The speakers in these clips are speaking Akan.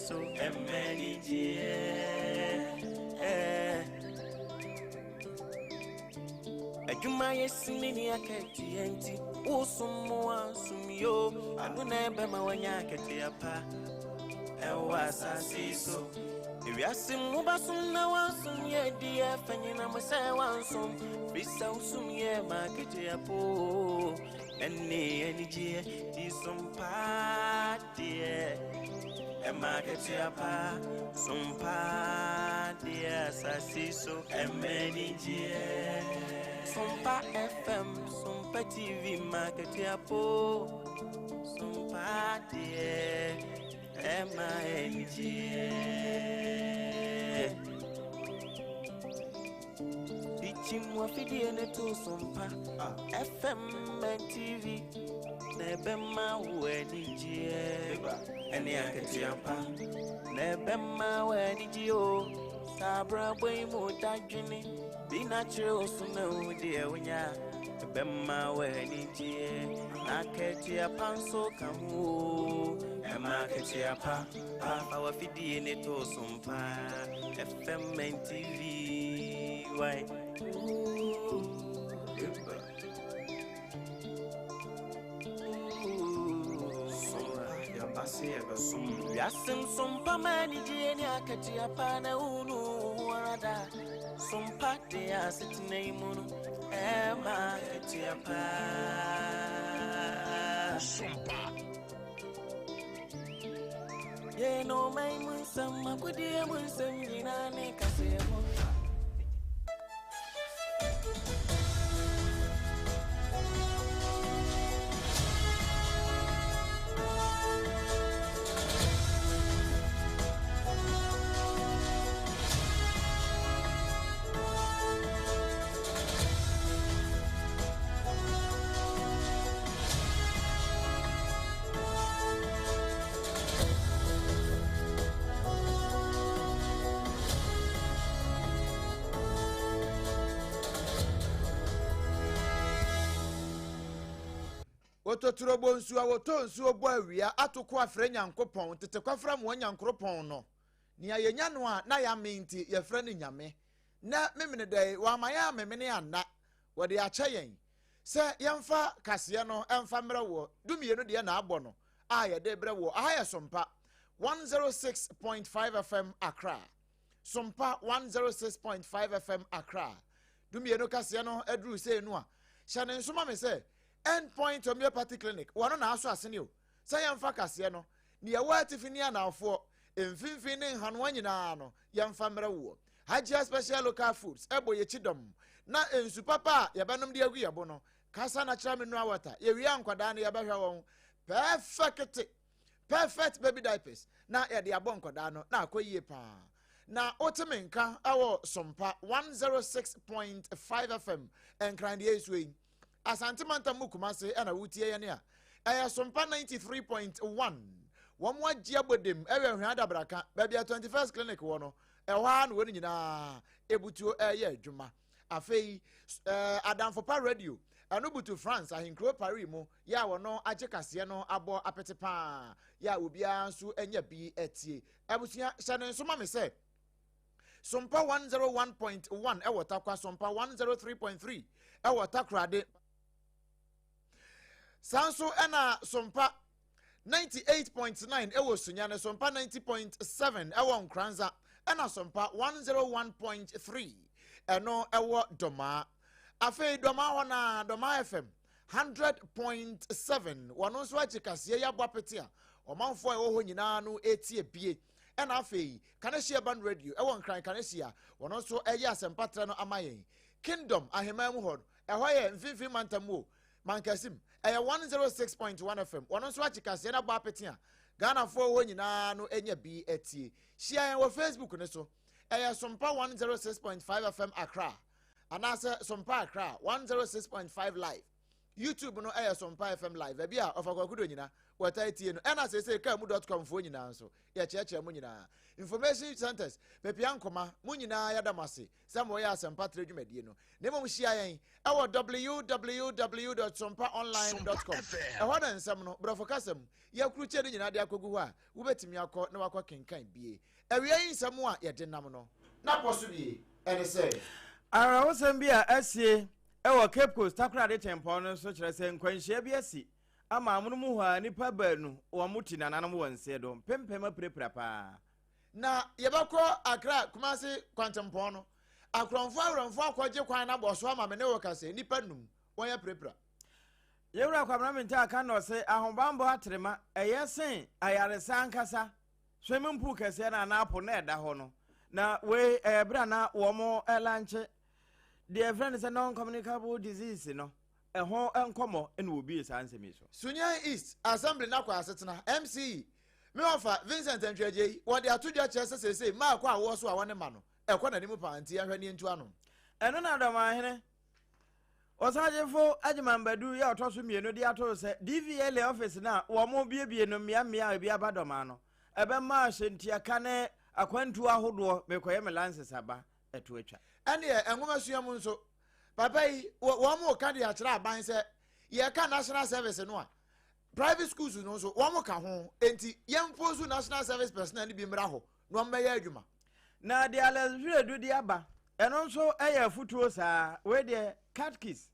so ɛma anigyeɛ. Adwuma yɛ sini ne akatua nti wosom mo ansom yo ɛno na ɛbɛma woanya akatua pa ɛwɔ asase yi so. Ewiase mu bɛsom na wansom yɛ deɛ fa nyinam sɛ wansom firi sɛ wosom yɛ ma akatua po ɛne anigyeɛ di som paa deɛ ɛma akatua pa som paa deɛ asase so ɛma anigyeɛ. Sompa FM, Sompa TV ma akatua po som paa deɛ ɛma anigyeɛ. Dikyim wafidie ne to Sompa FM and TV na ɛbɛma wo anigyeɛ ɛne akatua pa na ɛbɛma wo anigyeɛ o. Saa abrabɔ yi mu dadwene bi na kyerɛ wo so na wo deɛ wonya ɛbɛma wo anigyeɛ na akatua pa nso ka ho o. Ɛma akatua pa pa fa wafidie ne to Sompa FM and TV why. Wiase nsompa ma anigyeɛ ne akatua pa na wonu wo ara da sompa de asetena yi mu no ɛma akatua pa. Sompa. Yɛn ɔman mu nsɛm akodie mu nsɛm nyinaa ne kaseɛ mu. Wɔtɔturo bɔ nsuo a wɔtɔ nsuo bɔ awia atoko afrɛ Nyankopɔn tete kwafra mu Nyankoropɔn no nea yɛnya no a na yɛame nti yɛfrɛ no Nyame. Na memene dɛ wɔama yɛn amemene anna wɔde akyɛ yɛn sɛ yɛmfa kaseɛ no ɛmfa mmerɛ wɔ 12 deɛ na abɔ no a yɛde brɛ wɔ aha yɛ Sompa 106.5 FM Accra. Sompa 106.5 FM Accra. 12 kaseɛ no aduru sei no a hyɛ ne nso ma me sɛ End Point Homeopathy Clinic wɔno na aso asene o sɛ yɛmfa kaseɛ no ne yɛwɔ atifi ne anaafoɔ mfimfini ne nhanoa nyinaa no yɛmfa mmerɛ woɔ. Hajia Special Local Foods ɛbɔ yɛkyi dɔm na nsu papa a yɛbɛnom de agu yɛbo no kasa natural mineral water yɛwie nkwadaa no yɛbɛhwɛ wɔn perfect perfect baby diapers na yɛde abɔ nkwadaa no na akɔ yie paa. Na wote me nka ɛwɔ Sompa 106.5 FM Nkran deɛ nsuo yi Asante mantam mu Kumase ɛna wotie yɛn a ɛyɛ Sompa 93.1. Wɔn agye abɔdem ɛwɔ Ahwea Adabraka baabi a 21st Clinic wɔ no ɛhɔ ara na wɔn nyinaa ebutuo ɛyɛ adwuma. Afei Adamfopa Radio ɛno butu France ahenkuro Paris mu yɛ a wɔn agye kaseɛ no abɔ apete paa yɛ a obiara nso anya bi atie. Abusua hyɛ ne nso ma me sɛ Sompa 101.1 ɛwɔ Takwa, Sompa 103.3 ɛwɔ Takorade. Saa nso ɛna Sompa 98.9 ɛwɔ Sunyani, Sompa 90.7 ɛwɔ Nkranza, ɛna Sompa 101.3 ɛno ɛwɔ Dɔmaa. Afei Dɔmaa hɔ na Dɔmaa FM 100.7 wɔn nso agye kaseɛ yi abɔ apete a ɔmanfoɔ a ɛwɔ hɔ nyinaa no etie bie. Ɛna afei Kaneshie Band Radio ɛwɔ Nkran Kaneshie wɔn nso ɛyɛ asɛmpatrɛ no ama yɛn. Kingdom ahemman mu hɔ ɛhɔ yɛ mfimfini mantam mu o Mankasim ɛyɛ 106.1 FM wɔn nso agye kaseɛ no abɔ apete a Ghanafoɔ hɔ nyinaa no anya bi atie. Hyia yɛn wɔ Facebook ne so ɛyɛ Sompa 106.5 FM Accra anaasɛ Sompa Accra 106.5 Live. YouTube no yɛ Sompa FM Live, baabi a Ɔfa Kwaku Donyina wɔtaa tie no, ɛna seesei kaa mu dot com foɔ nyinaa nso, yɛkyerɛkyerɛ mo nyinaa. Information Centers, Pepia Nkoma, mo nyinaa yɛda mo ase sɛ moyɛ asɛmpa trɛ dwumadie no. Na mmom hyia yɛn ɛwɔ www dot sompaonline dot com. Ɛhɔ na nsɛm no, borɔfo kasa mu, yɛakrukyɛ ne nyinaa de akɔgu hɔ a, wobɛtumi akɔ na wakɔ kenkan bie. Awia yi nsɛm a yɛde nam no, n'apɔ so bie ɛne sɛ. Awerɛhosɛm bi a asie wɔ Cape Coast Takoradi tempɔn no so kyerɛ sɛ nkwanhyia bi asi ama amonom hɔ ara nnipa baanu wɔn ti nananom wɔ nseɛ do mpempem apirapira paa. Na yɛbɛkɔ Accra Kumasi kwantempɔn no, akorɔmfoɔ awerɛmfoɔ akɔgye kwan no abɔ so ama me ne wo kasa yi, nnipa num wɔn apirapira. Yɛwura Kwabena Mintah Akandoh se ahobanbɔ atrema ɛyɛ sen ayaresa ankasa, swimming pool kɛseɛ no anaa po na ɛda hɔ no, na wei ɛyɛ berɛ a na wɔn ɛlankye deɛ ɛfrɛ no sɛ non-communicable disease no ɛho nkɔmmɔ na wɔbie saa nsɛm yi so. Sunyani East Assembly no akɔ asetena, MCE, me wɔfa Vincent Antwi-Agyei, wɔde ato dwa kyerɛ sɛ seesei mmaa kɔ awoɔ so a wɔne mma no, ɛkɔ n'anim paa nti yɛnhwɛ ne yɛntu ano. Ɛno na Dɔmahene Ɔsagyefo Agyeman Badu yɛ ɔtɔ so mmienu de ato sɛ DVLA office no a wɔrebuebue no mmeammea a ebi aba Dɔmaa no, ɛbɛma ahyɛntiaka ne akwantuo ahodoɔ merekɔyɛ me lances aba ɛto atwa. Ɛneɛ nwomasua mu nso, papa yi, wɔn reka de akyerɛ aban sɛ yɛka national service no a, private schools no nso wɔn ka ho, enti yɛmposu national service personnel no bi mmra hɔ na wɔn bɛyɛ adwuma. Na deɛ Alex Wiredu de aba, ɛno nso yɛ afutuo saa. Wei deɛ Catkis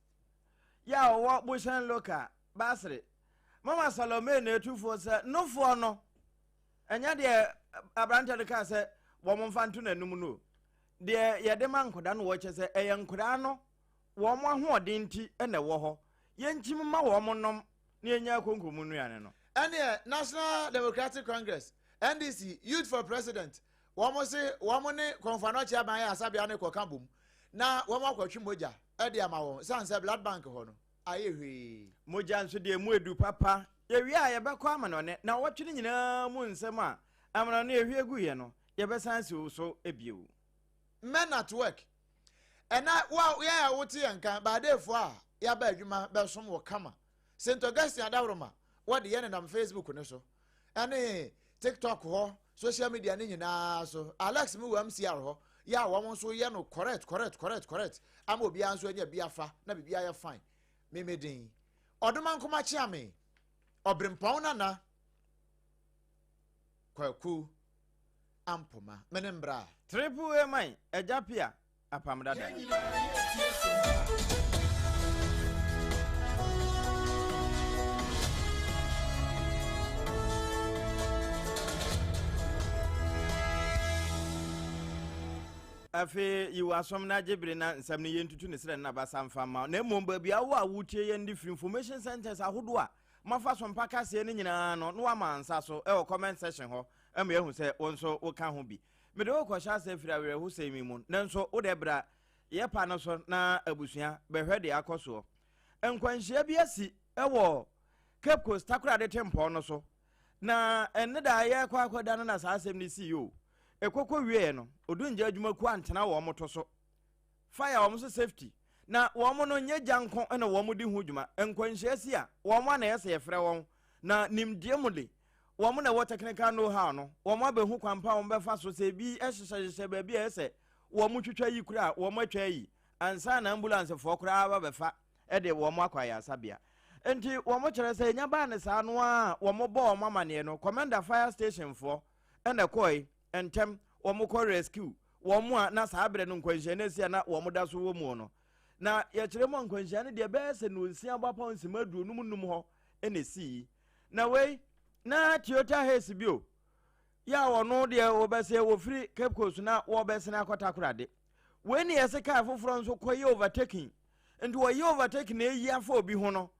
yɛ a ɔwɔ Bushen Local, Basere. Mama Salome na etufoɔ sɛ nofoɔ no, ɛnyɛ deɛ aberanteɛ no kaa sɛ wɔn mfa nto n'anum no o. Deɛ yɛde ma nkwadaa no wɔkyɛ sɛ ɛyɛ nkwadaa no wɔn ahoɔden nti na ɛwɔ hɔ. Yɛnkyim ma wɔn nom na yɛnya akonko mu nnuane no. Ɛneɛ National Democratic Congress, NDC, Youth for President, wɔn se wɔn ne Kɔmfo Anɔkye Aban Ayaresabea no rekɔka bom na wɔn akɔtwe mogya de ama wɔn sane sɛ blood bank hɔ no ayɛ hwee. Mogya nso deɛ emu edu papa. Yɛwie a yɛbɛkɔ amanɔne. Nnawɔtwe no nyinaa mu nsɛm a amanɔne ehwie guiɛ no, yɛbɛsan asi wo so bio. Men at work. Ɛna wo a yɛn a wote yɛn nka baadeefoɔ a yɛaba adwuma bɛsom wɔ kama. St. Augustine Adaworoma wɔde yɛn nenam Facebook no so ɛne TikTok hɔ social media ne nyinaa so. Alex mu wɔ MCR hɔ yɛ a wɔn nso yɛ no correct correct correct correct ama obiara nso anya bi afa na biribi ayɛ fine. Meme din Ɔdoma Nkoma Kyeame Ɔbrempɔn Nana Kwaku Ampoma mene mbra. Triple A man Agya Pia apam dada. Afei yi w'asom na gye bere na nsɛm no yɛntutu ne serɛ no n'abasa mfa mma wo, na mmom baabi a wowɔ a wotie yɛn de firi information centers ahodoɔ a moafa so mpa kaseɛ no nyinaa no na woama nsa so wɔ comment section hɔ ma yɛahu sɛ wo nso woka ho bi. Mede wo rekɔhyɛ ase afiri awerɛhosɛm yi mu, nanso wo deɛ bra yɛ pa no so na abusua bɛhwɛ deɛ akɔ soɔ. Nkwanhyia bi asi wɔ Cape Coast Takoradi tempɔn no so, na ɛnne da a yɛrekɔ akɔda no na saa asɛm no sii o. Ɛkɔkɔ wieɛ no, Odungya adwumakuo antena wɔn to so. Fire wɔn so safety, na wɔn no nyɛ gya nko na wɔn di ho dwuma. Nkwanhyia si a, wɔn a na ɛyɛ sɛ yɛfrɛ wɔn, na nimdeɛ mu de, wɔn na ɛwɔ technical know how no, wɔn abɛhu kwan pa a wɔbɛfa so sɛ ebi hyehyɛhyehyɛ baabi a ɛyɛ sɛ wɔtwitwa yi koraa a, wɔatwa ayi ansa na ambulancefoɔ koraa aba bɛfa de wɔn akɔ ayaresabea. Nti wɔn kyerɛ sɛ enya baa ne saa no ara a wɔbɔɔ wɔn amaneɛ no, Commander Fire Station foɔ na ɛkɔe ntɛm, wɔn kɔ rescue wɔn a na saa berɛ no nkwanhyia no asi a na wɔn da so wɔ mu no. Na yɛkyerɛ mu a nkwanhyia no deɛ ɛbɛyɛ sɛ nnɔnsia bɔ apɔn nsima 55 hɔ na ɛsii. Na wei na Toyota Hiace bi o, yɛ a ɔno deɛ wɔbɛsɛ wɔfiri Cape Coast na wɔbɛsene akɔ Takoradi. Wei ne yɛse kaa foforɔ nso kɔyɛ overtaking. Nti wɔyɛ overtaking na ɛyi afa obi ho no,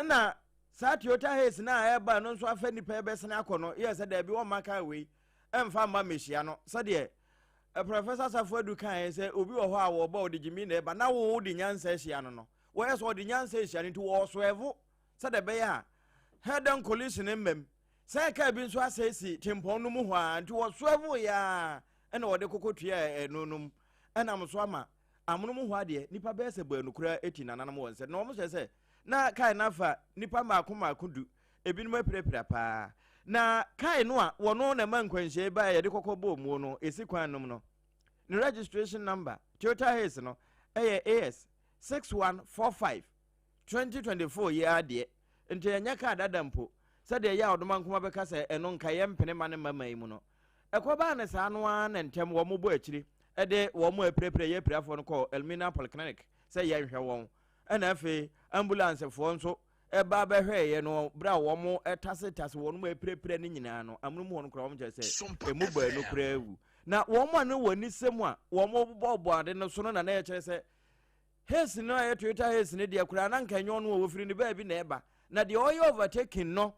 na saa Toyota Hiace no a ɛreba no nso afa nnipa ɛbɛsene akɔ no yɛ sɛ daabi wɔmma kaa wei ɛmfa mma mmɛhyia no sɛdeɛ Professor Asafo Adu kaeɛ sɛ obi wɔ hɔ a wɔba ɔde gyimi na ɛba na wo de nyansa ahyia no no wɔyɛ sɛ ɔde nyansa ahyia no nti wɔsɔɛvo sɛdeɛ ɛbɛyɛ a head-on collision mmam. Sɛ kaa bi nso asɛe si tempɔn no mu hɔ a, nti wɔsoɛvo yɛ a ɛna wɔde koko tua ɛno no mu. Ɛnam so ama amono mu hɔ adeɛ, nnipa bɛyɛ sɛ baanu koraa ti nananom wɔn nsam. Na wɔn hyɛ sɛ Na kae no afa nnipa mmaako mmaako du, ebinom apirapira paa. Na kae no a wɔno na ɛma nkwanhyia yi bae a yɛde kɔkɔ bɔɔ muo no, esi kwan nom no, ne registration number, Toyota Hiace no, ɛyɛ AS 6145 2024 yi ara deɛ, nti ɛnyɛ kaa dada mpo, sɛdeɛ ɛyɛ a ɔdomankoma bɛka sɛ ɛno nka yɛmpene ma no mma man yi mu no. Ɛkɔbaa no saa no ara na ntɛm wɔbɔɔ akyiri de wɔn a apirapira yɛ apirafoɔ no kɔɔ Elmina Polyclinic sɛ yɛnhwɛ wɔn. Ɛna afei ambulansefoɔ nso ba bɛhwɛeɛ no berɛ a wɔtasetase wɔn a apirapira no nyinaa no, amonom hɔ no koraa wɔn kyerɛ sɛ ɛmu baanu koraa awu. Na wɔn a ne wɔn ani sɛ mu a wɔbɔbɔ ade no so no na na ɛkyerɛ sɛ Haze no a ɛyɛ Toyota Haze no deɛ koraa na nka ɛnyɛ ɔno a wɔfiri ne baabi na ɛba. Na deɛ ɔyɛ overtaking no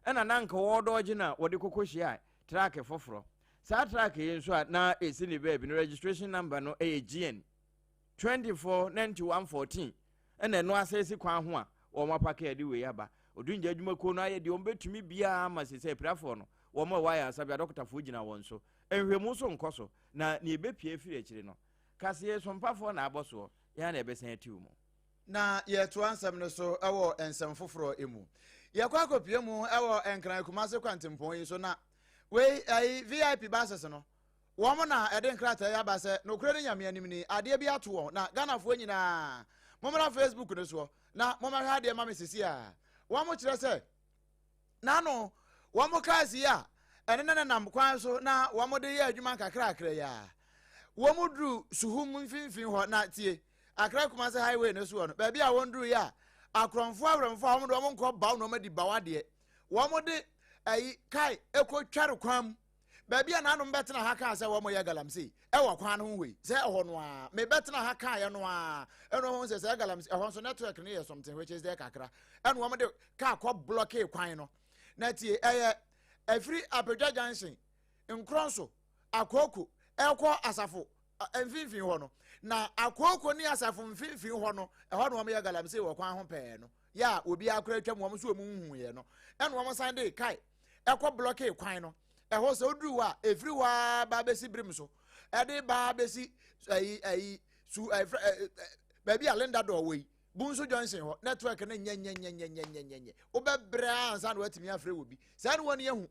ɛna na anka wɔredɔɔgye no a wɔde kɔkɔhyiaa truck foforɔ. Saa truck yi nso a na ɛsi ne baabi no registration number no yɛ GN 24 91 14 ɛna ɛno asɛesi kwan ho a wɔn apake ɛde wei aba. Odungya adwumakuo no ayɛ deɛ wɔn bɛtumi biara ma sɛ sɛ apirafoɔ no wɔn a ɛwɔ ayaresabea dɔkotafoɔ gyina wɔn so. Nhwɛmu nso nkɔ so na nea ɛbɛpue afiri akyire no kaseɛ sompafoɔ na abɔ soɔ yɛn a na ɛbɛsan atiw mu. Na yɛtoa nsɛm no so wɔ nsɛm foforɔ mu. Yɛkɔ akɔpue mu wɔ Nkran Kumase kwantempɔn yi so na wei ayi VIP buses no wɔn na ɛde nkrataa yi aba sɛ nokorɛ ne Nyame anim ni adeɛ bi ato wɔn na Ghanafoɔ nyinaa mommra Facebook no soɔ na mommɛhwɛ adeɛ ma me sisi a wɔn kyerɛ sɛ N'ano, wɔn cars yi a ɛne na nenam kwan so na wɔde yɛ adwuma nkakrakra yi a, wɔn duru Suhum mfimfini hɔ na tie, Accra Kumasi highway no soɔ no, baabi a wɔn duru yi a, akorɔmfoɔ awerɛmfoɔ a wɔn de wɔn nkɔ baw na wɔn adi baw adeɛ, wɔn de ayi kae ɛkɔ tware kwan mu. Baabi a nanom bɛtena ha kaa sɛ wɔyɛ galamsey ɛwɔ kwan no ho hɔ yi, sɛ ɛhɔ no ara mebɛtena ha kaeɛ no ara ɛna wɔn sɛ sɛ galamsey ɛhɔ nso network no yɛ something which is there kakra ɛna wɔn de kaa kɔ blɔkee kwan no na tie ɛyɛ ɛfiri Apedwa junction Nkorɔnso Akooko ɛkɔ Asafo mfimfini hɔ no na Akooko ne Asafo mfimfini hɔ no ɛhɔ na wɔn yɛ galamsey wɔ kwan ho pɛɛ no yɛ a obiara koraa atwam wɔn nso wɔn nhuiɛ no ɛna wɔn san de kae ɛkɔ blɔkee kwan no ɛhɔ sɛ oduru hɔ a efiri hɔ ara ba abɛsi birim so ɛde ba abɛsi ɛyi ɛyi su ɛfrɛ ɛ ɛ baabi a Linda dɔɔ wɔ yi Bunso junction hɔ network no nyɛ nyɛ nyɛ nyɛ nyɛ nyɛ nyɛ nyɛ wobɛbrɛ ansa na watumi afrɛ wɔ bi saa ne wɔn yɛ hu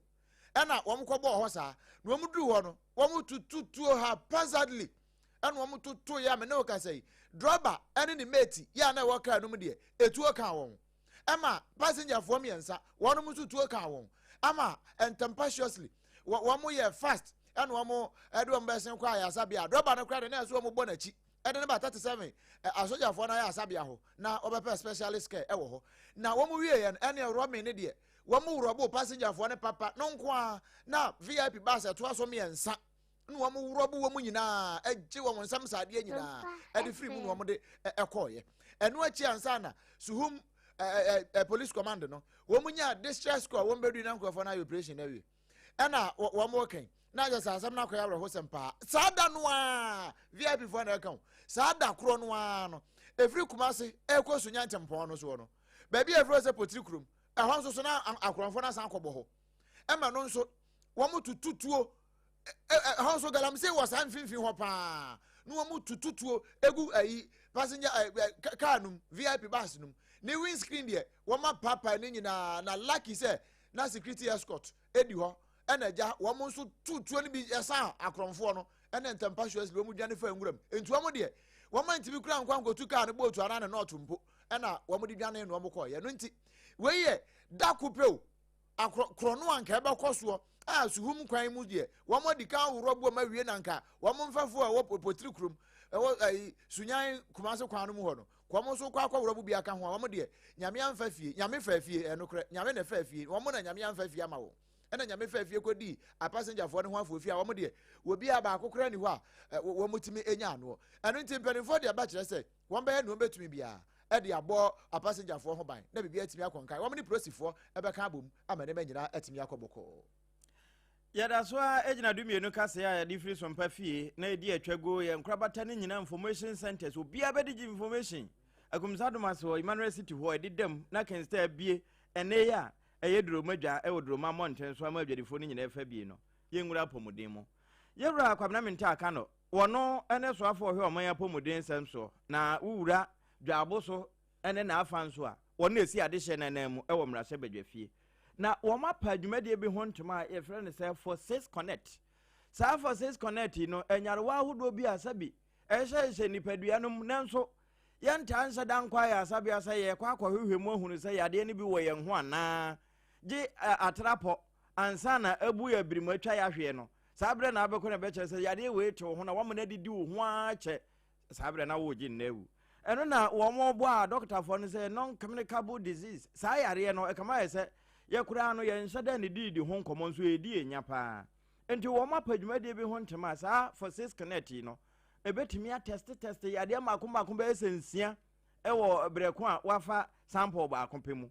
ɛna wɔn kɔ bɔɔ hɔ saa na wɔn duru hɔ no wɔn tutu tuo haphazardly ɛna wɔn toto yɛ a me ne wo kasa yi drɔba ɛne ne mate yɛ a na ɛwɔ kaa no mu deɛ etuo kaa wɔn ɛma pasengyafoɔ mmiɛnsa wɔn nso tuo kaa wɔn ama ntɛmpaciously wɔn yɛ fast ɛna wɔn ɛde wɔn bɛsen kɔ ayasabea drɔba no koraa de na ɛso wɔn bɔ n'akyi ɛde ne ba 37 asogyafoɔ no ayasabea hɔ na wɔbɛpɛ specialist care ɛwɔ hɔ na wɔn wie yɛ no ɛne rɔmi ne deɛ wɔn wurɔbo pasengyafoɔ no papa no nko ara na vip bus ɛtoa so mmiɛnsa na wɔn worɔ bo wɔn nyinaa gye wɔn nsam saadeɛ nyinaa ɛde firi mu na wɔn de ɛkɔɔyɛ ɛno akyi ansa na suhum ɛɛ ɛɛ police command no wɔn nya district score wɔn bɛdu na nkurɔfoɔ no ayɛ operation na awie ɛna wɔn wɔkɛn na ayɛ sɛ asɛm no akɔyɛ awerɛhosɛm paa saa da no a vip foɔ na ɛka ho saa da korɔ no ara no ɛfiri kumase ɛkɔ sunya ntempɔn no soɔ no baabi a ɛfiri sɛ potiri kurom ɛhɔ nso so na akorɔmfoɔ no asan akɔbɔ hɔ ɛma no nso wɔn tututuo ɛhɔ nso galamsey wɔ saa mfimfini hɔ paa na wɔn tutu tuo egu ayi passenger ɛ ɛ car num vip bus num ne windscreen deɛ wɔn apaapae ne nyinaa na lucky sɛ na security escort edi hɔ ɛna agya wɔn nso tu tuo no bi ɛsan akorɔmfoɔ no ɛna ntɛmpa so ɛsɛ wɔn dwane fa nwuram nti wɔn deɛ wɔn antumi kura nkwa nkotu car no bootu anaa ne nɔɔto mpo ɛna wɔn de dwane na wɔn kɔɔ yɛ no nti wei yɛ dako pew Akorɔ korɔ no anka ɛbɛkɔ soɔ a suhum kwan mu deɛ wɔn adi kan aworɔ boɔ ma wie na anka wɔn mfɛfoɔ a ɛwɔ potiri kurom ɛwɔ ɛyi sunyan kumase kwan no mu hɔ no kɔn nso kɔ akɔworɔ bo bi aka ho a wɔn deɛ nyame amfa fie nyame fa fie ɛnokorɛ nyame na ɛfa fie wɔn na nyame amfa fie ama wɔn ɛna nyame fa fie kɔdii apasengyafoɔ no ho afoɔ fie a wɔn deɛ wɔbi a baako koraa ni hɔ a wɔn tumi nya anoɔ ɛno nti mpanimfoɔ deɛ ba kyerɛ sɛ Wɔbɛyɛ nea wɔbɛtumi biara de abɔ apasengyafoɔ ho ban na biribi atumi akɔ nkan. Wɔn ne polisifoɔ bɛka abom ama nneɛma nyinaa atumi akɔ bɔkɔɔ. Yɛda so ara gyina dumienu kaseɛ a yɛde firi Sompa fie na ɛdi atwa guo yɛn nkorabata no nyinaa information centers obiara bɛde gye information Akumsa Domase hɔ Emmanuel City hɔ ɛdeda mu na Kenstar abie ɛnɛ yi a ɛyɛ Duroma dwa ɛwɔ Duroma mmɔnten so ama adwadifoɔ no nyinaa ɛfa bie no yɛnwura apɔmuden mu Yɛwura Kwabena Mintah Akano Wɔno ne soafoɔ ɔhwɛ ɔman apɔmuden nsɛm soɔ, na wo wura Dwaabo so ne n'afa nso a, Wɔn na ɛsi adehyeɛ no anan mu wɔ mmarahyɛbadwafie. Na wɔapa dwumadie bi ho ntoma a yɛfrɛ no sɛ For Six Connect. Saa For Six Connect yi no, nyarewa ahodoɔ bi a sɛbi ɛhyɛhyɛ nipadua no mu nanso yɛntaa nhyɛ da nkɔ ayaresabea sɛ yɛrekɔ akɔhwehwɛ mu ahunu sɛ yadeɛ no bi wɔ yɛn ho anaa gye atrapɔ ansa na abu yɛ abirimu atwa yɛ ahweɛ no. Saa berɛ na abɛkɔ na ɛbɛkyerɛ sɛ yadeɛ wei te wo ho na wama no adidi wo ho ara kyɛ saa berɛ na woregye nna awu. Ɛno na wɔbɔ a dɔkotafoɔ no sɛ non-communicable disease. Saa yareɛ no ɛkama ayɛ sɛ yɛ koraa no yɛnhyɛ da ne diidi ho nkɔmmɔ nso ɛredi yɛn nya paa. Nti wɔn apa dwumadie bi ho ntɛm a saa for six connect yi no ɛbɛtumi atɛste tɛste yadeɛ mmaako mmaako bɛyɛ sɛ nsia ɛwɔ berɛ ko a wafa sample baako pɛ mu.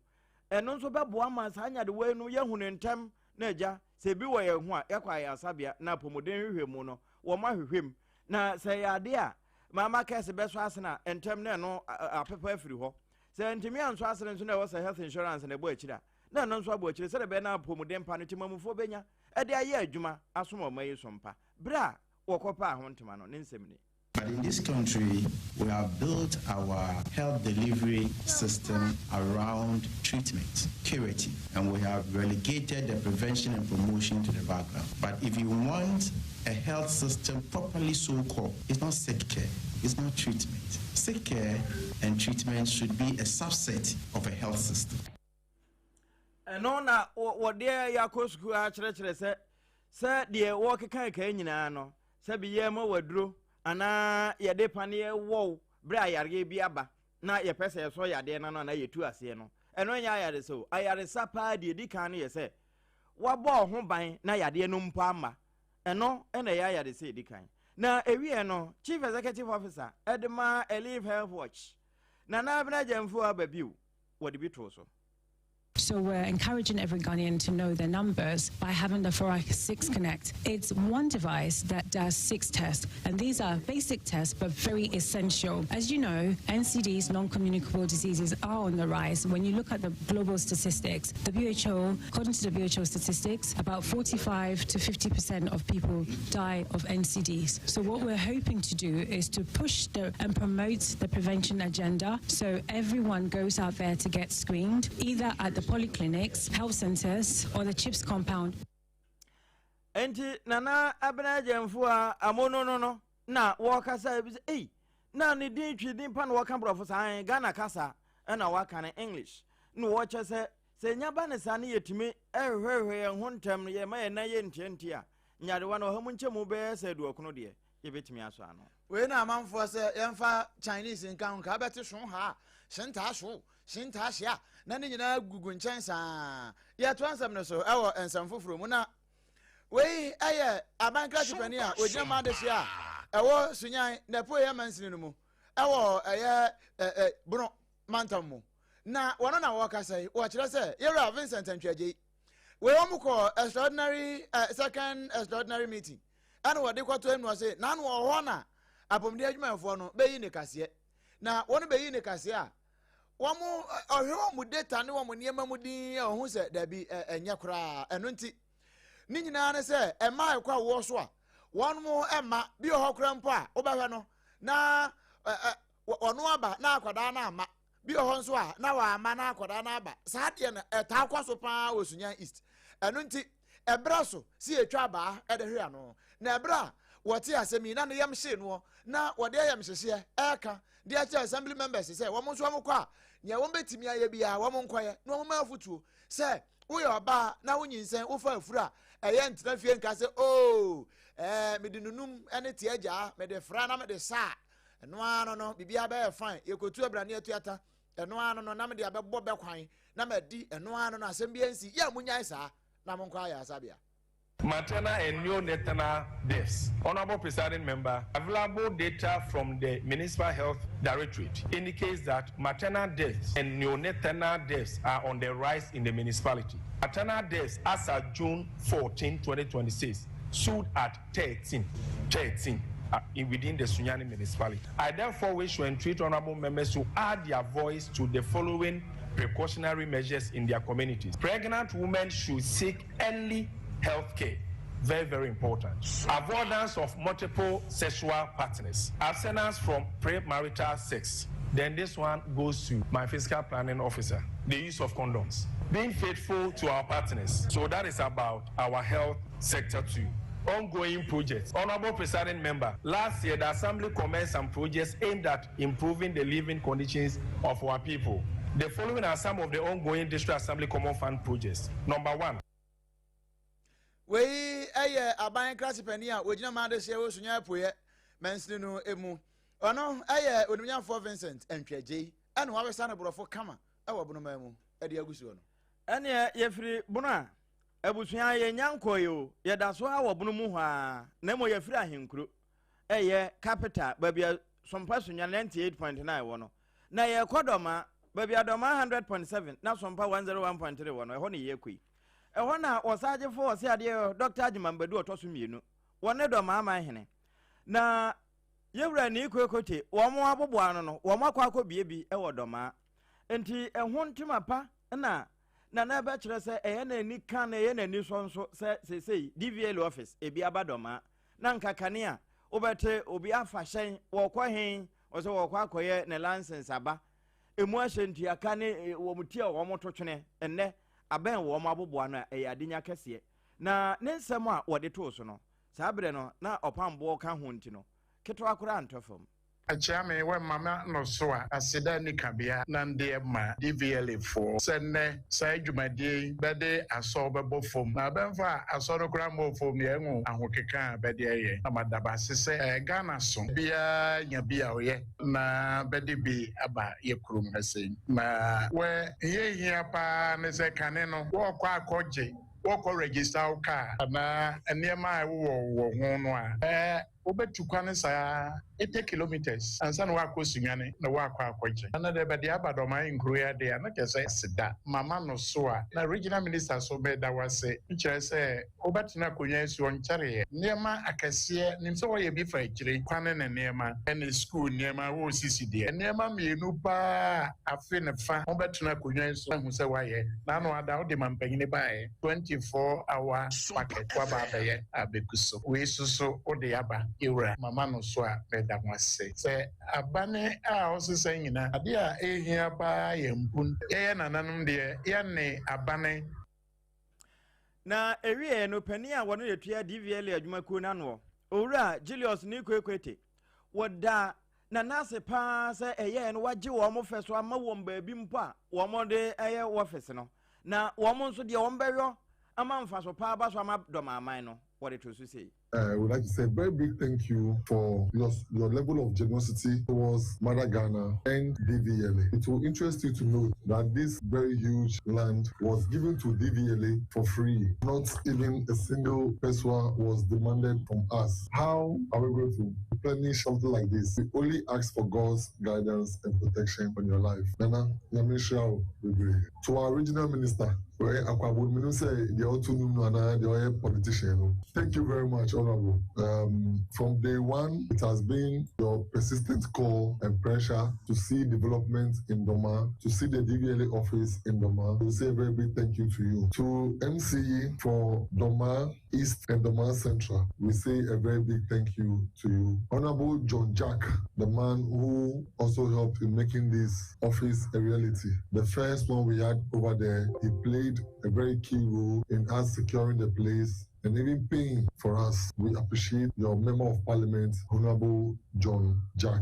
Ɛno nso bɛboa ma saa nyadewa yi no yɛhu no ntɛm na agya sɛ ebi wɔ yɛn ho a yɛkɔ ayaresabea na apɔmuden hwehwɛ mu no wɔn ahwehwɛ mu na sɛ ɛyɛ adeɛ a maama kɛse bɛsɔ asene a ntɛm na ɛno apepa afiri hɔ. Sɛ ntumi ansɔ asene nso na ɛwɔ sɛ health insurance na ɛbɔ akyire a na ɛno nso abɔ akyire sɛdeɛ ɛbɛyɛ na apɔmuden pa no temamufoɔ bɛnya ɛde ayɛ adwuma asom ɔman yi so mpa. Berɛ a wɔkɔpaa ho ntoma no, ne nsɛm ni. But in this country, we have built our health delivery system around treatment, curative, and we have relegated the prevention and promotion to the background. But if you want a health system properly so-called, it's not sick care, it's not treatment. Sick care and treatment should be a subset of a health system. Ɛno na wɔde yɛakɔ sukuu akyerɛkyerɛ sɛ sɛ deɛ wɔkeka kae nyinaa no sɛ bi yɛ ma waduro anaa yɛde paneɛ wɔw berɛ a yareɛ bi aba na yɛpɛ sɛ yɛsɔ yadeɛ no ano anaa yɛtu aseɛ no, ɛno nyɛ ayaresa o. Ayaresa paa deɛ ɛdi kan no yɛ sɛ wabɔ ho ban na yadeɛ no mpo amma. Ɛno na ɛyɛ ayaresa ɛdi kan. Na ɛwieɛ no, Chief Executive Officer ɛde ma Elif Health Watch, Nana Abena Gyamfuo aba bio, wɔde bi too so. So we're encouraging every Ghanaian to know their numbers by having the 4 6 Connect. It's one device that does six tests, and these are basic tests but very essential. As you know, NCDs, non-communicable diseases, are on the rise. When you look at the global statistics, WHO, according to the WHO statistics, about 45 to 50% of people die of NCDs. So what we're hoping to do is to push the and promote the prevention agenda so everyone goes out there to get screened, either at the polyclinics, health centers, or the CHIPS compound. Enti Nana Abena Agyamfo a amono no no na wɔkasa ebi sɛ ei na ne din twi din pa na wɔka borɔfo saa Ghana kasa ɛna wɔaka no English na wɔkyɛ sɛ sɛ nya ba ne saa ne yɛtumi ɛhwehwɛhwɛ yɛn ho ntɛm no yɛma yɛn nan yɛ ntiantia a nyarewa no ɔha mu nkyɛmu bɛyɛ sɛ aduɔkono deɛ yɛbɛtumi asɔ ano. Wei na amanfoɔ sɛ yɛmfa Chinese nka ho nka bɛte so ha shentaa so shentaa hyia na ne nyinaa gugu nkyɛn saa. Yɛtoa nsɛm no so ɛwɔ nsɛm foforɔ mu na wei ɛyɛ aban krakye panin a ogyina mu adehye a ɛwɔ Sunyan na ɛpoeɛ mansini no mu ɛwɔ ɛyɛ ɛ Bono mantam mu na wɔn na wɔkasa yi wɔkyerɛ sɛ yɛwura Vincent Antwiagyei wei wɔn kɔ extraordinary second extraordinary meeting ɛna wɔde kɔtɔ enu ɔse n'ano wɔ hɔ na apɔmuden adwumayɛfoɔ no bɛyi ne kaseɛ na wɔn bɛyi ne kaseɛ a wɔn ɔhwɛ wɔn data ne wɔn nneɛma mu din a ɔho sɛ dabi ɛnyɛ koraa. Ɛno nti ne nyinaa ne sɛ ɛmaa ɛkɔ awoɔ so a wɔn mo ɛma bi wɔ hɔ koraa mpo a wobɛhwɛ no na ɛ ɛ ɔno aba na akwadaa no ama bi wɔ hɔ nso a na wama na akwadaa no aba. Saa deɛ no ɛtaa kɔ so paa wɔ Sunyan East. Ɛno nti ɛbrɛ so si etwa abaa ɛde hwɛ ano na ɛbrɛ a wɔte asɛm yi na ne yam hyee noɔ na wɔde ayam hyehyeɛ ɛɛka de akyerɛ assembly members sɛ wɔn nso wɔn kɔ a nea wɔn bɛtumi ayɛ biara wɔn nkɔyɛ na wɔn ma afotuo sɛ woyɛ ɔbaa na wonyinsɛn wofa afuru a ɛyɛ ntena fie nka sɛ oo mede nunum ne te agyaa mede fra na mede saa ɛno ara no biribiara bɛyɛ fine yɛkɔtu abrane atuata ɛno ara no na mede abɛbɔ bɛkwan na madi ɛno ara no asɛm bi ansi yɛ a munyae saa na monkɔ ayɛ asabea. Maternal and neonatal deaths. Honorable Presiding Member, available data from the Municipal Health Directorate indicates that maternal deaths and neonatal deaths are on the rise in the municipality. Maternal deaths as at June 14, 2026, stood at 13, 13 within the Sunyani municipality. I therefore wish to entreat honorable members to add their voice to the following precautionary measures in their communities. Pregnant women should seek early health care. Very, very important. Avoidance of multiple sexual partners. Abstinence from premarital sex. Then this one goes to my fiscal planning officer, the use of condoms. Being faithful to our partners. So that is about our health sector too. Ongoing projects. Honorable presiding member, last year the Assembly commenced some projects aimed at improving the living conditions of our people. The following are some of the ongoing District Assembly Common Fund projects. Number one. Wei yɛ aban krakye panin a wɔgyina ma adehyeɛ wɔ Sunyani Apueɛ mansini no mu. Ɔno yɛ Onimnyamfoɔ Vincent Antwi-Agyei ɛna wabɛsa no borɔfo kama wɔ Bonoman mu de agu soɔ no. Ɛneɛ yɛfiri Bono a, abusua yɛnnya nkɔeɛ o, yɛda so ara wɔ Bono mu hɔ ara, na mmom yɛfiri Ahenkuro, ɛyɛ capital, baabi a Sompa Sunyani 98.9 wɔ no, na yɛrekɔ Dɔmaa, baabi a Dɔmaa 100.7 na Sompa 101.3 wɔ no, ɛhɔ na yɛrekɔ yi. Ɛhɔ na Ɔsagyefo Ɔseadeɛ Dɔkta Agyeman Badu ɔtɔ so mmienu, wɔne Dɔmaa man hene. Na Yɛwura Nii Koekote, wɔn aboboa ano no, wɔn akɔ akɔbie bi wɔ Dɔmaa. Nti ɛho ntoma pa na Nana ɛbɛkyerɛ sɛ ɛyɛ n'ani ka na ɛyɛ n'ani sɔ nso sɛ seesei DVLA office ebi aba Dɔmaa. Na nka kane a wobɛte obi afa hyɛn wɔkɔ he, ɔsɛ wɔkɔ akɔyɛ ne license aba. Emu ahyɛ ntuaka ne wɔn ti a wɔn to twene nnɛ abɛn wɔn aboboa no a ɛyɛ adenya kɛseɛ. Na ne nsɛm a wɔde too so no, saa berɛ no na ɔpamboɔ ka ho nti no, ketewa koraa ntɔ fam. Akyea me wɛ ma ma no so a aseda nni kabea na ndeɛ ma DVLA foɔ sɛ nnɛ saa dwumadie yi bɛde asɔ bɛbɔ fom na bɛmfa asɔ no koraa mmɔɔ fom yɛ nwo ahokeka a bɛde ɛyɛ na mada base sɛ Ghana so biaa nya bi a ɔyɛ na bɛde bi aba yɛ kurom ha sei na wɛ hia hia paa ne sɛ kane no wɔɔkɔ akɔ gye wɔɔkɔ register wo car anaa nneɛma a ɛwowɔ wowɔ ho no a ɛɛ Wobɛtu kwane saa 80 kilometres ansa na woakɔ Sunyani na woakɔ akɔgye. Na deɛ bɛde aba Dɔmaa nkuro yi adeɛ a na kyerɛ sɛ aseda mama no so a na Regional Minister so meda wo ase nkyerɛ sɛ wobɛtena akonwa yi so ɔnkyɛreɛ. Nneɛma akɛseɛ nim sɛ wɔyɛ bi fa akyire kwane ne nneɛma ne school nneɛma wɔresisi deɛ nneɛma mmienu paa a afe ne fa wobɛtena akonwa yi so ahu sɛ woayɛ na ano ada wode mampanyini baeɛ. 24 hour market waba abɛyɛ abegu so wei so so wode aba yɛwura mama no so a meda mo ase sɛ abane a ɔsesa nyina adeɛ a ɛhia paa yɛ mpun yɛyɛ nananom deɛ yɛne abane. Na ɛwieɛ no, panin a wɔno na ɛtua DVLA adwumakuo no anoɔ, Owura Julius Nikoi Kwete, wɔda Nana ase paa sɛ ɛyɛɛ no wagye wɔn fɛ so ama wɔn baabi mpo a wɔn de ɛyɛ wɔfese no. Na wɔn nso deɛ wɔn bɛyɔ ama mfaso pa aba so ama dɔm aman no, wɔde to so sei. I would like to say a very big thank you for your your level of generosity towards Mother Ghana and DVLA. It will interest you to know that this very huge land was given to DVLA for free. Not even a single pesewa was demanded from us. How are we going to replenish something like this? We only ask for God's guidance and protection on your life. Nana, Nyame nhyira wo bebree. To our regional minister, ɔyɛ Akwabo, menim sɛ deɛ ɔto nnwom no anaa deɛ ɔyɛ politician no. Thank you very much honourable. Um, from day one, it has been your persistent call and pressure to see development in Doma, to see the DVLA office in Doma. We say a very big thank you to you. To MCE for Doma East and Doma Central, we say a very big thank you to you. Honorable John Jack, the man who also helped in making this office a reality. The first one we had over there, he played a very key role in us securing the place and even paying for us. We appreciate your Member of Parliament, Honorable John Jack.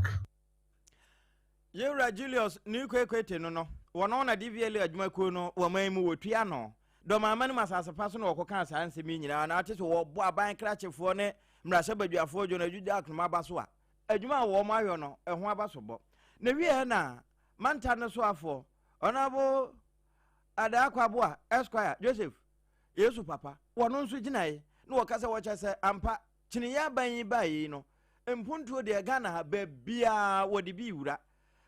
Yewura Julius Nuikwe Kwete no no, wɔno na DVLA adwumakuo no wɔ man mu wɔtua ano. Dɔm aman mu asase pa so na wɔkɔkaa saa nsɛm yi nyinaa na ate sɛ wɔbɔ aban krakyefoɔ ne mmarahyɛbadwafoɔ John Adu Dakonam aba so a, adwuma a wɔn ayɔ no ɛho aba so bɔ. Na wieɛ na mantam no soafoɔ Honourable Adaa Kwaboa Esquire Joseph Yesu papa wɔno nso gyinae na wɔka sɛ wɔkyɛ sɛ ampa kyiniiɛ aban yi baeɛ yi no mpuntuo deɛ Ghana ha baabiaa wɔde bi wura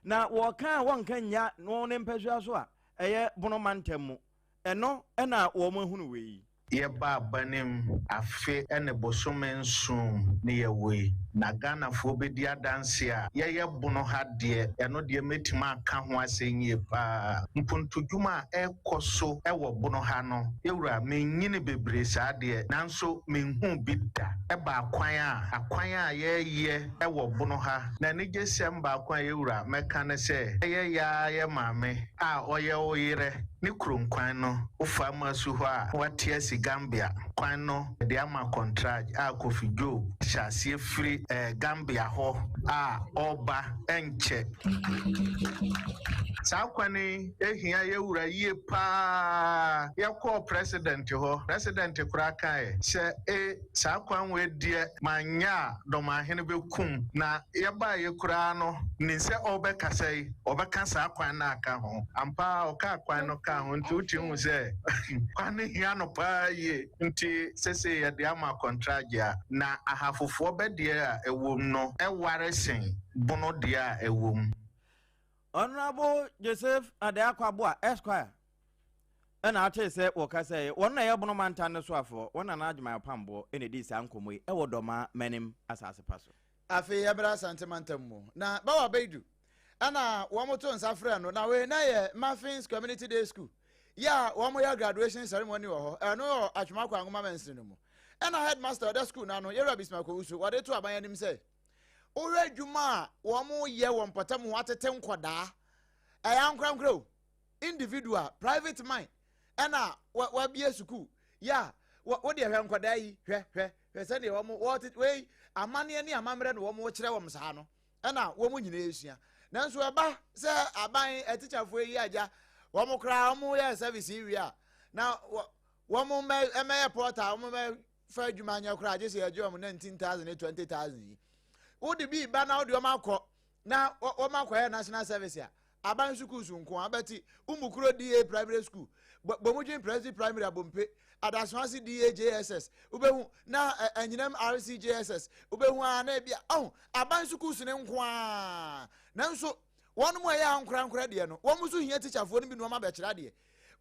na wɔka a wɔnka nnya no ne mpasua so a ɛyɛ Bono mantam mu ɛno na wɔn ahunu wei. Yɛba abanim afe ne bosome nson ne yɛwɔ yi. Na Ghanafoɔ bɛdi adanseɛ a, yɛyɛ Bono ha deɛ, ɛno deɛ mɛtumi aka ho asɛm yie pa ara. Mpontodwuma a ɛrekɔ so wɔ Bono ha no, yɛwura, mennyini bebree saa deɛ, nanso menhuu bi da. Ɛba akwan a, akwan a yɛreyɛ wɔ Bono ha, na anigyesɛm baako a yɛwura mɛka ne sɛ, ɛyɛ yɛ ara yɛ maame a ɔyɛ wo yerɛ ne kurom kwan no, wofa Amasu hɔ a, na wate asi Gambia kwan no de ama kɔntraj a Kofi Joe hyɛ aseɛ firi Gambia hɔ a ɔreba nkyɛ. Saa kwan yi hia yɛ wura yie paa. Yɛkɔɔ president hɔ, president koraa kaeɛ sɛ e saa kwan wei deɛ manyɛ a Dɔmahene bɛkum. Na yɛbaeɛ koraa no nim sɛ ɔrebɛkasa yi ɔbɛka saa kwan no aka ho. Ampa ara ɔkaa kwan no kaa ho nti wotumi hu sɛ kwan no hia no paa yie. Nti sesei yɛde ama kɔntragye a, na Ahafofoɔ bɛ deɛ a ɛwom no ware sen Bono deɛ a ɛwom. Honourable Joseph Adeako Aboah, Esquire, ɛna atee sɛ wɔkasa yi. Wɔn na ɛyɛ Bono Mantam no soafoɔ. Wɔn Nana Agyemang Opambour ɛna ɛdii saa nkɔmmɔ yi ɛwɔ Dɔmaa Manim asase pa so. Afei yɛbra Asante mantam mu na Bawa Baidu ɛna wɔn to nsa frɛ no na wei na yɛ Muffins Community Day School yɛ a wɔn yɛ graduation ceremony wɔ hɔ ɛno wɔ Atwoma Kwangoma mansini no mu ɛna headmaster ɔda school no ano Yɛwura Bismarck Owusu wɔde to aban anim sɛ wohwɛ adwuma a wɔn yɛ wɔ mpɔtam ho atete nkɔdaa ɛyɛ ankorankora o individual private mind ɛna wabie sukuu yɛ a wo deɛ hwɛ nkɔdaa yi hwɛ hwɛ hwɛ sɛdeɛ wɔn wɔte wei amanneɛ ne amammerɛ na wɔn kyerɛ wɔn saa no ɛna wɔn nyinaa esua nanso ɛba sɛ aban atikyafoɔ yi agya wɔn koraa wɔn yɛ service yi wie a na wɔn mɛ ɛmɛyɛ pɔta wɔn mɛ fa adwuma nyɛ koraa gye sɛ yɛgye wɔn 19,000 ne 20,000 yi wode bi ba na wode wɔn akɔ na wɔn akɔyɛ national service a aban schools nko abɛte umukuro da primary school bɔmudwen presby primary abompe adasoase da jss wobɛhu na anyinam rc jss wobɛhu a na ebi ɔho aban schools ne nko a nanso wɔn mu a ɛyɛ ankorankora deɛ no wɔn nso hia tikyafoɔ no bi na wɔn abɛkyerɛ adeɛ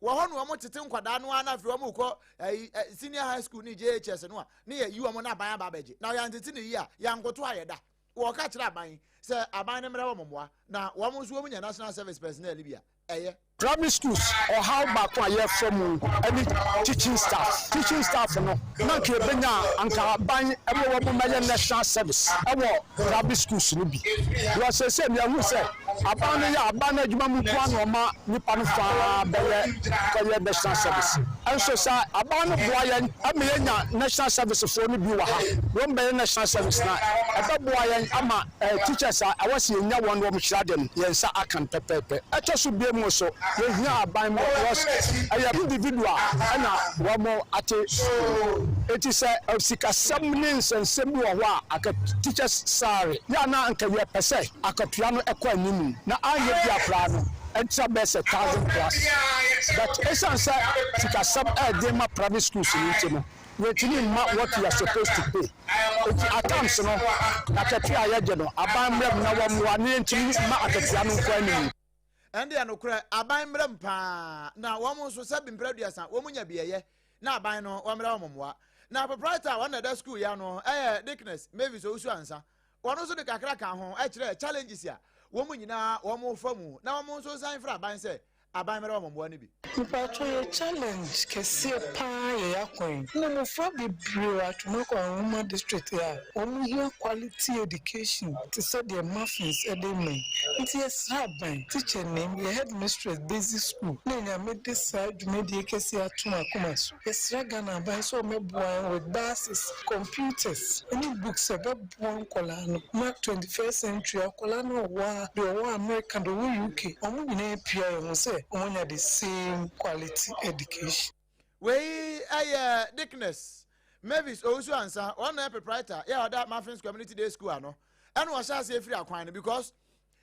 wɔ hɔ na wɔn tete nkwadaa no ara na afei wɔn kɔ ɛyi senior high school ne jhs no a ne yɛ yi wɔn na aban aba abɛgye na yɛn tete ne yi a yɛn nkoto ayɛ da wɔka kyerɛ aban sɛ aban no mmerɛ wɔn mmoa na wɔn nso wɔn nya national service personnel bi a ɛyɛ. Primary schools ɔhaw baako a yɛfa mu ne teaching staff. Teaching staff no na anka yɛbɛnya a anka aban ma wɔn mmɛyɛ national service wɔ primary schools no bi. Because seesei no yɛahu sɛ aban no yɛ aban no adwuma mu nko ara na wɔma nnipa no fa ara bɛyɛ kɔyɛ national service. Nso sɛ aban no boa yɛn ma yɛnya national service foɔ no bi wɔ ha na wɔn bɛyɛ national service no a, ɛbɛboa yɛn ama teachers a ɛwɔ sɛ yɛnya wɔn na wɔn kyerɛ ade no yɛn nsa aka no pɛpɛɛpɛ. Ɛtɔ so biom nso, yɛhia aban mmoa because ɛyɛ individual ɛna wɔn ate sukuu no. Enti sɛ sikasɛm ne nsɛnsɛm bi wɔ hɔ a, anka teachers salary yɛ a na anka yɛpɛ sɛ akatua no kɔ anim na anyɛ bi a koraa no ɛntra bɛyɛ sɛ thousand plus but ɛsiane sɛ sikasɛm ɛyɛ den ma private schools no nti no yɛntumi mma what we are supposed to pay nti at times no akatua a yɛgye no aban mmra mu na wɔmmoa na yɛntumi mma akatua no nkɔ anim. Ɛndeɛ nokorɛ aban mmra mu paa na wɔn nso sɛbi mprɛ aduasa wɔn nya bi ɛyɛ na aban no wɔmmra wɔn mmoa. Na proprietor a wɔn na ɛda school yi ano ɛyɛ Dickness Mavis Owusu Ansah wɔn nso de kakra ka ho kyerɛɛ challenges a wɔn nyinaa wɔn fa mu na wɔn nso san frɛ aban sɛ aban mmɛrɛ wɔn mmoa no bi. Mpakyɛw yɛ challenge kɛseɛ paa yɛ yakwan na mmɔfra bebree wɔ Atwoma Kwanwoma district a wɔn hia quality education te sɛ deɛ Muffins de rema yi nti yɛsrɛ aban, teacher nim, yɛ headmistress basic school na Nyame de saa dwumadie kɛseɛ ato akoma so. Yɛsrɛ Ghana aban sɛ ɔmmɛboa yɛn with buses, computers ne books a ɛbɛboa nkwadaa no ma 21st century akwadaa no a ɔwɔ ha, deɛ ɔwɔ America, deɛ ɔwɔ UK, wɔn nyinaa apue a yɛhu sɛ wɔanya the same quality education. Wei yɛ Dickness Mavis Owusu Ansah, ɔno na yɛ proprietor yɛ a ɔda Muffins Community Day School ano, ɛna ɔhyɛ aseɛ firi akwan no because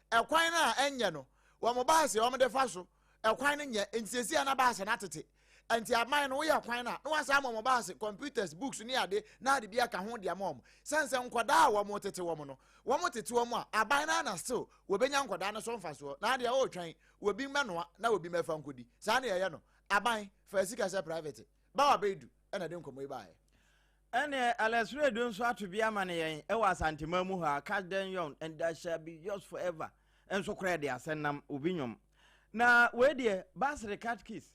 ɛkwan no a ɛnyɛ no wɔn baase wɔn de fa so ɛkwan no nyɛ nti sɛsi a na baase no atete nti aban no woyɛ kwan no a na wasan ama wɔn baase computers books ne ade na ade bi aka ho de ama wɔn sɛn sɛ nkwadaa a wɔn tete wɔn no wɔn tete wɔn a aban no ana still wɔbɛnya nkwadaa no so mfasoɔ na adeɛ wɔretwɛn wɔbi mmɛnoa na wɔbi mmɛfa nkɔdi saa na yɛyɛ no aban fa sika sɛ private bawa bɛdu ɛna de nkɔmmɔ yi baeɛ. Ɛneɛ Alex Redu nso ato bi ama no yɛn ɛwɔ Asanteman mu hɔ a, Catch them young and they shall be yours forever nso koraa de asɛ nam obi nnwom. Na wei deɛ Basere Catechist,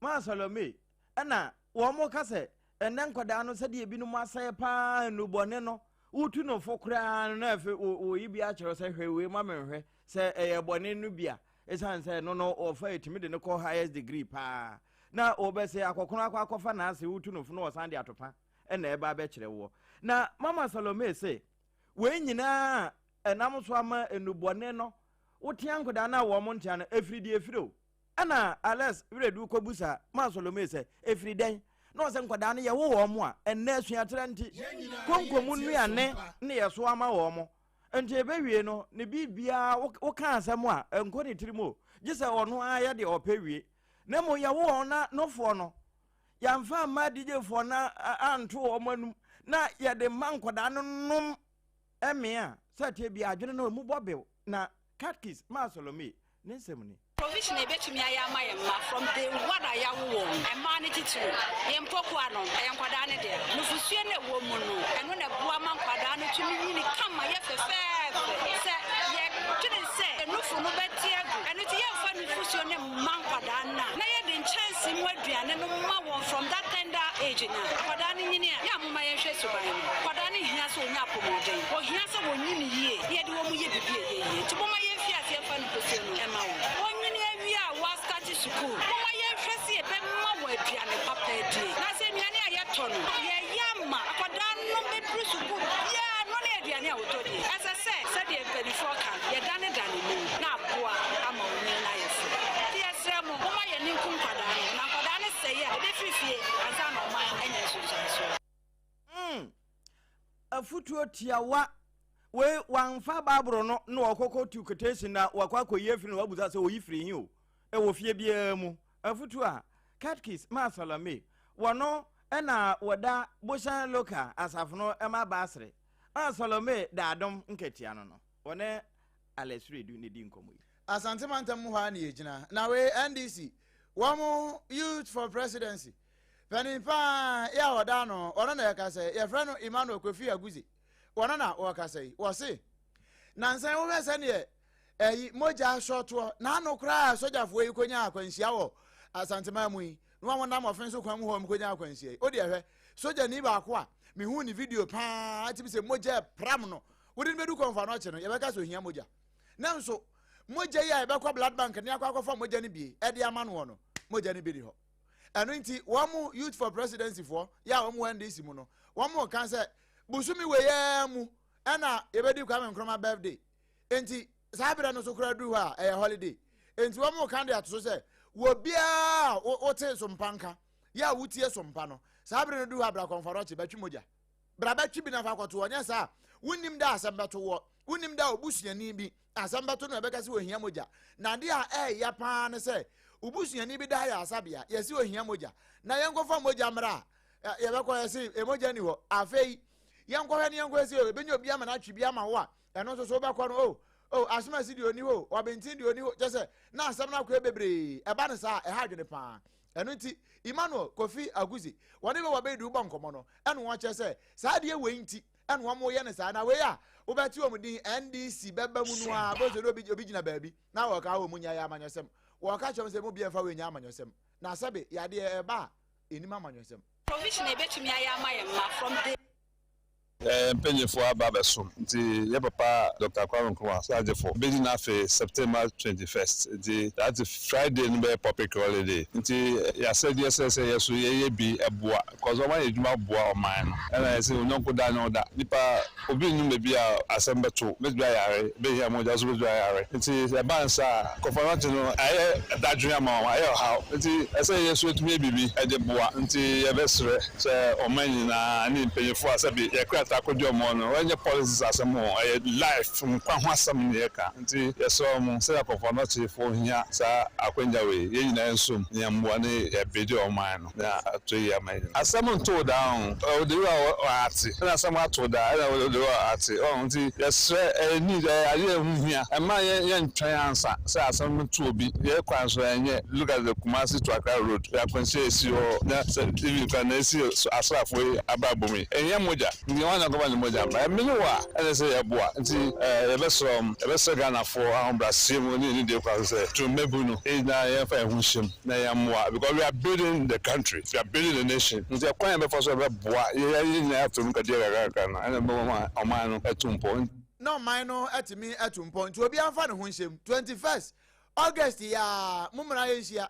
Maa Salome ɛna wɔn ka sɛ ɛnɛ nkwadaa no sɛdeɛ ebinom asɛe paa nnubɔne no wotu no fo koraa no na afei wɔyi bi akyerɛ sɛ hwɛ wei ma menhwɛ sɛ ɛyɛ bɔne no bi a ɛsiane sɛ ɛno no wɔfa ɛtumi de no kɔ highest degree paa na wɔbɛsɛ akɔkono akɔ akɔfa n'ase wotu no fo na wɔsan de atopa ɛna ɛba abɛkyerɛ woɔ. Na Mama Salome se wei nyinaa ɛnam so ama nnubɔne no wotea nkwadaa no a wɔn ntea no ɛfiri deɛ ɛfiri o. Ɛna Alex werɛdu kɔbusa maa Salome sɛ, Ɛfiri dɛn? Na ɔsɛ nkwadaa no yɛwo wɔn a, ɛnnɛ asuatrɛ nti, konko mu nnuane ne yɛso ama wɔn. Nti ɛbɛwie no, ne biribiara woka asɛm a, ɛnkɔ ne tirim o, gye sɛ ɔno ara yɛ deɛ ɔpɛ wie. Na mmom yɛwo wɔn na nofoɔ no, yɛamfa amma adigyefoɔ no anto wɔn anum, na yɛde ma nkwadaa no nom ɛmee a, sɛ ɛteɛ biara adwene no ɛmu bɔ bew. Na Katkis maa Salome ne nsɛm ni. Provision a yɛbɛtumi ayɛ ama yɛn mma from day one a yɛawo wɔn, mmaa no titiriw, yɛn mpɔkoa no, ɛyɛ nkwadaa no dea. Nufosuo no a ɛwɔ mu no, ɛno na ɛboa ma nkwadaa no tumi nyini kama yɛ fɛfɛɛfɛ. Sɛ yɛdwene sɛ nufu no bɛte agu, ɛno nti yɛmfa nufosuo no mma nkwadaa no a, na yɛde nkyɛnsee mu aduane no ma wɔn from that tender age no a, akwadaa no nyini a, yɛ a momma yɛnhwɛ suban no. Akwadaa no hia sɛ ɔnya apɔmuden, ɔhia sɛ wɔnyini yie na yɛde wɔn yɛ biribi a ɛyɛ yie. Nti momma yɛmfi aseɛ mfa nufosuo no mma wɔn. Wɔnyini awie a wɔastarte sukuu, momma yɛnhwɛ sɛ yɛbɛma wɔn aduane papa adie. Na sɛ nnuane a yɛtɔ no, yɛyɛ ama akwadaa no bɛduru sukuu biara, ɛno ne aduane a wɔtɔ die. Ɛsɛ sɛ, sɛdeɛ mpanimfoɔ ka no, yɛdanedane mu na aboa ama onyin no ayɛ fɛ. Nti yɛsrɛ mo, momma yɛn ani nku nkwadaa no, na nkwadaa no sɛe a, ɛbɛfiri fie ansa na ɔman anya nsunsuansoɔ. Mm. Afutuo tiawa. Wei wamfa Bible no na ɔkɔkɔ tu quotation na wakɔ akɔyi afiri na wabusa sɛ oyi firi he o. Ɛwɔ fie biara mu. Afutuo a Catechist maa Salome wɔno na wɔda Boshan Local asafo no ma Basere a Salome da adom nkatia no no. Wɔne Alex Redu na edi nkɔmmɔ yi. Asante mantam mu hɔ ara na yɛgyina. Na wei NDC, wɔn Youth for Presidency panin paa yɛ a ɔda ano, ɔno na ɛkasa yi. Yɛfrɛ no Emmanuel Kofi Aguze. Ɔno na ɔkasa yi. Wɔse, nansa yi wohwɛ sɛdeɛ ɛyi mogya sɔtoɔ na ano koraa sogyafoɔ yi kɔnya akwanhyia wɔ Asanteman mu yi na wɔn nam ɔfen so kwan mu hɔ wɔn kɔnya akwanhyia yi. Wodeɛ hwɛ, sogyani baako a mehu ne video paa tumi sɛ mogya pram no wode no bɛdu kɔmfa no akyi no yɛbɛka sɛ ohia mogya. Nanso mogya yi a yɛbɛkɔ blood bank ne akɔ akɔfa mogya no bi de ama noɔ no, mogya no bi ni hɔ. Ɛno nti wɔn mo Youth for Presidency foɔ yɛ a wɔn wɔ NDC mu no, wɔn mo ka sɛ bosome wei ara mu ɛna yɛbɛdi Kwame Nkrumah birthday. Nti saa berɛ no so koraa duru hɔ a ɛyɛ holiday. Nti wɔn mo ka de ato so sɛ wɔ biara a wote sompa nka yɛ a wotie sompa no, saa berɛ no duru hɔ a bra kɔmfa rɔkye bɛtwe mogya. Bra bɛtwe bi na fa kɔto hɔ, nyɛ saa a, wonnim da a asɛm bɛto woɔ. Wonnim da a wo busuani bi asɛm bɛto no a ɛbɛka sɛ ohia mogya. Na adeɛ a ɛyɛ paa ne sɛ, wo busuani bi da ayaresabea, yɛse ohia mogya, na yɛnkɔfa mogya mmra a, yɛbɛkɔ yɛse mogya nni hɔ. Afei, yɛnkɔhwɛ ne yɛnkɔhwɛ sɛ yɛbɛnya obi ama no atwe bi ama wo a, ɛno nso so wobɛkɔ no, oh, oh, asomasi deɛ ɔnni hɔ o, ɔbenten deɛ ɔnni hɔ, kyɛ sɛ na asɛm no akɔyɛ bebree. Ɛba no saa a, ɛha adwene paa. Ɛno nti, Emmanuel Kofi Aguzi, wɔne Bɛwa Bɛdu bɔ nkɔmmɔ no, ɛna wɔkyerɛ sɛ saa adeɛ wei nti ɛna wɔyɛ no saa. Na wei a wobɛte wɔn din NDC bɛba mu no ara, bɛsɛ sɛ obi, obi gyina baabi na wɔka wɔ mu nyɛ yɛ amanyɔsɛm. Wɔka kyerɛ wɔn sɛ mo bia mfa wei nyɛ amanyɔsɛm. Na sɛbe yadeɛ ɛba a, ɛnim amanyɔsɛm. Provision a yɛbɛtumi ayɛ ama yɛn mma from day. Yɛn mpanyimfo aba abɛsom nti yɛ papa Doctor Kwame Nkrumah Osagyefo bedi n'afe September 21st nti that Friday no bɛyɛ public holiday nti y'asɛdeɛ sɛ sɛ yɛso yɛyɛ bi boa cause wɔn ayɛ adwuma boa ɔman no ɛna yɛse onyɔnko da ne wo da nipa obi nnim baabi a asɛm bɛto bɛtumi ayare bɛhia mogya nso bɛtumi ayare nti ɛba no saa a Kɔfɔnɔkye no ayɛ dadwen ama wɔn ayɛ ɔhaw nti ɛsɛ yɛso yɛtumi yɛ biribi de boa nti yɛbɛsrɛ Sɛ ɔman nyinaa ne mpanyimfo a sɛbe yɛ krataa. Dɔkta Kojo Amoah no, ɛnyɛ politics asɛm o, ɛyɛ life, nkwa ho asɛm na yɛka. Nti yɛsrɛ mo, sɛdeɛ Kɔmfo Anɔkye foɔ hia saa akwanya wei, yɛn nyinaa yɛnsom na yɛmmoa na yɛbuilde ɔman no na ato yie ama yɛn nyinaa. Asɛm ntoo daa o, ɔde wura a ate, ɛna asɛm ato daa, ɛna ɔde wura a ate, ɔho nti yɛsrɛ, ɛyɛ need, ɛyɛ adeɛ a ɛho hia, mma yɛntwɛn ansa sɛ asɛm no to obi, yɛn kwan so ɛnyɛ, look at the Kumasi to Accra road, akwanhyia a ɛsi hɔ, na sɛ even koraa na ɛsi asraafoɔ yi abrabɔ mu yi, ɛhia mogya, nti hwan na ɔkɔfa ne mogya mma, ɛmene wo a ɛna ɛsɛ yɛboa, nti yɛbɛsrɛ wɔn, yɛbɛsrɛ Ghanafoɔ ahobrɛaseɛ mu ne anidie kwan so sɛ, to mmabunu no, yɛn nyinaa yɛmfa yɛn ho nhyɛ mu na yɛmmoa because we are building the country, we are building the nation, nti ɛkwan a yɛbɛfa so a ɛbɛboa yɛn nyinaa yɛato mu kadeɛ kakrakakra no ɛna ɛbɛma ma ɔman no atu mpɔn. Na ɔman no atumi atu mpɔn, nti obiara mfa ne ho nhyɛ mu, 21st August yi ara, mommra yɛnhyia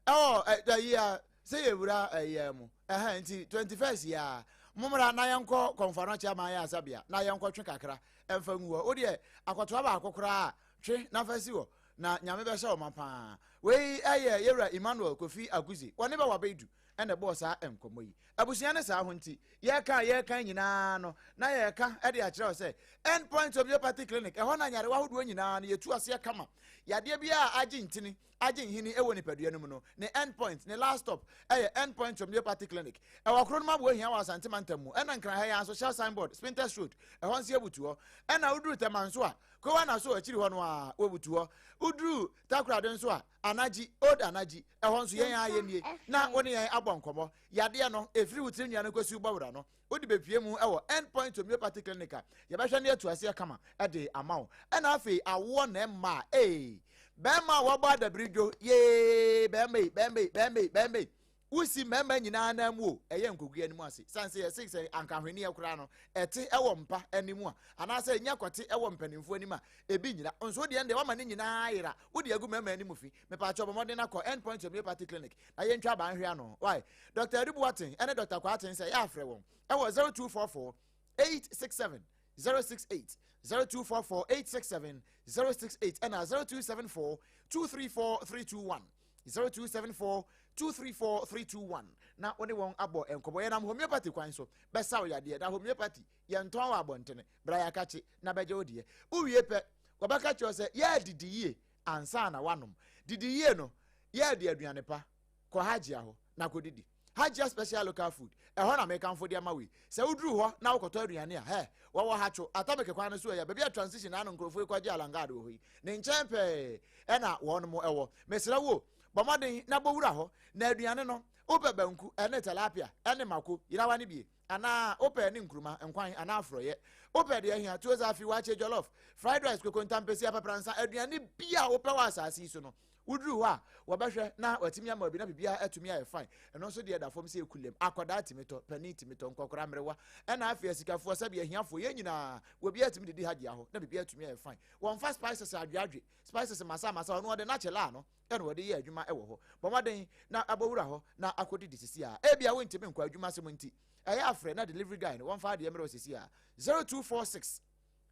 ɛwɔ ɛyi a sɛ yɛwura ɛyi mu ɛhɛn nti 21st yi ara mommra na yɛnkɔ Kɔmfoanɔkye aman yɛ asabea na yɛnkɔtwe kakra ɛmfa ngu hɔ. Wodeɛ akɔtoa baako koraa twe na fa si hɔ na Nyame bɛhyɛ wo ma paa. Wei ɛyɛ yɛwura Emmanuel Kofi Aguze wɔne bɛwɔ abɛdu ɛna ɛbɔɔ saa nkɔmmɔ yi. Abusua ne saa ho nti yɛka a yɛka nyinaa no na yɛka de akyerɛ wo sɛ End Point Homeopathy Clinic ɛhɔ na nyarewa ahodoɔ nyinaa no yɛtu aseɛ kama. Yadeɛ biara a agye ntini agye nhini wɔ nipadua no mu no, ne End Point, ne last stop ɛyɛ End Point Homeopathy Clinic. Ɛwɔ koro no mu aboɔ hia wɔ Asante mantam mu, ɛna Nkran ha yi ara nso Shell Signboard, Spintex Road, ɛhɔ nso yɛbutu hɔ. Ɛna woduru Tema nso a, Kowa na so akyiri hɔ no ara wɔbutu hɔ. Woduru Takoradi nso a, Anagye, Old Anagye, ɛhɔ nso yɛn ara yɛnie na wo ne yɛn abɔ nkɔmmɔ. Yadeɛ no, ɛfiri wo tiri nua no kɔsi wo bɔwura no, wode bɛpue mu wɔ End Point Homeopathy Clinic a, yɛbɛhwɛ no yɛatu aseɛ kama de ama wo. Ɛna afei awoɔ na ɛmma a, ee, bɛrima a wɔbɔ adabiridwo, yee, bɛrima yi, bɛrima yi, bɛrima yi, bɛrima yi. Wosi mmarima nyinaa nan mu o, ɛyɛ nkogua anim ase. Sane sɛ yɛse sɛ anka ahweneɛ koraa no, ɛte wɔ mpa anim a, anaasɛ ɛnya kɔte wɔ mpanimfoɔ anim a, ebi nyira. Nso wo deɛ no deɛ woama ne nyinaa ayera, wode agu mmarima anim fi. Mepaakyɛw bɔ mmɔden na kɔ End Point Homeopathy Clinic na yɛntwa abaa nhwe ano. Wai? Dɔkta Adu Boateng ne Dɔkta Kwarteng sɛ yɛafrɛ wɔn wɔ 0244 867 068, 0244 867 068 ɛna 0274 234 321. 0274 234 321 na wo ne wɔn abɔ nkɔmmɔ. Yɛnam homeopathy kwan so bɛsa wo yadeɛ. Na homeopathy yɛntɔn wɔ abɔntene. Bra yɛakakye na bɛgye wo deɛ. Wowie pɛ, wɔbɛka kyerɛ wo sɛ yɛadidi yie ansa na woanom. Didi yie no, yɛadi aduane pa. Kɔ Hajia hɔ na kɔdidi. Hajia Special Local Food, ɛhɔ na mekamfo de ama wo yi. Sɛ woduru hɔ na wokɔtɔ aduane a, hɛ, wɔwɔ Hatcho, Atomic kwan no so ɛyɛ baabi a transition ano nkurɔfoɔ yi kɔgye Alangard wɔ hɔ yi. Ne nkyɛn pɛɛ ɛna wɔnom wɔ. Mesrɛ wo o, bɔ mmɔden na bɔ wura hɔ, na aduane no, wopɛ banku ɛne tilapia ɛne mako, yerawa no bie, anaa wopɛ ɛne nkruma, nkwan anaa forɔyɛ. Wopɛ deɛ ahia, tuo zaafi, waakye, jollof, fried rice, koko, ntampesi, apapransa, aduane biara a wopɛ wɔ asase yi so no, Woduru hɔ a, wɔbɛhwɛ na wɔatumi ama obi na biribiara atumi ayɛ fine. Ɛno nso deɛ ɛda fam sɛ ekulem. Akwadaa tumi tɔ, panin tumi tɔ, nkɔkora, mmerewa, ɛna afei asikafoɔ, sɛbi ahiafoɔ, yɛn nyinaa, obiara tumi didi ha dua hɔ na biribiara atumi ayɛ fine. Wɔmfa spices adweadwe, spices masa masa, ɔno ɔde natural no ɛna ɔde yɛ adwuma ɛwɔ hɔ. Bɔ mmɔden na abɔwura hɔ na akɔdidi sisi a. Ebia wontumi nkɔ adwuma asɛm nti, ɛyɛ afrɛ na delivery guy no wɔmfa adeɛ mmerɛ wo sisi a. 0246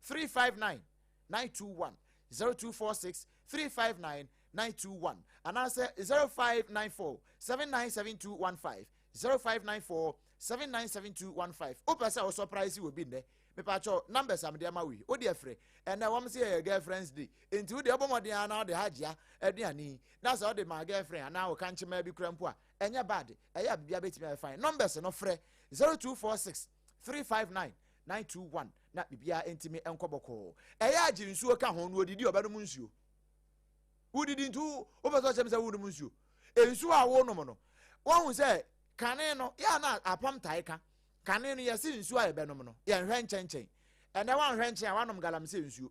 359 921 0246 359 921 anaasɛ 0594 797215 0594 797215. Wopɛ sɛ wo surprise wɔ bi nnɛ, mepaakyɛw numbers a mede ama wo yi, wode afrɛ ɛnɛ. Wɔm sɛ yɛyɛ girlfriends day, nti wode ɛbɔ mmɔden ara na wode hagyea aduane na sɛ wode ma girlfriend anaa wo kankyemaa bi kora mpo a, ɛnyɛ bad, ɛyɛ a biribiara bɛtumi ayɛ fine. Numbers no frɛ 0246 359 921 na biribiara ntumi nkɔ bɔkɔɔ. Ɛyɛ agye nsuo ka ho na odidi ɔbɛnom nsuo. Wodidi nti wopɛ sɛ ɔkyerɛ me sɛ wonom nsuo. Nsuo a wonom no, woahu sɛ kane no yɛ na apam tae ka. Kane no yɛse nsuo a yɛbɛnom no, yɛnhwɛ nkyɛnkyɛn. Ɛnɛ woanhwɛ nkyɛn a woanom galamsey nsuo.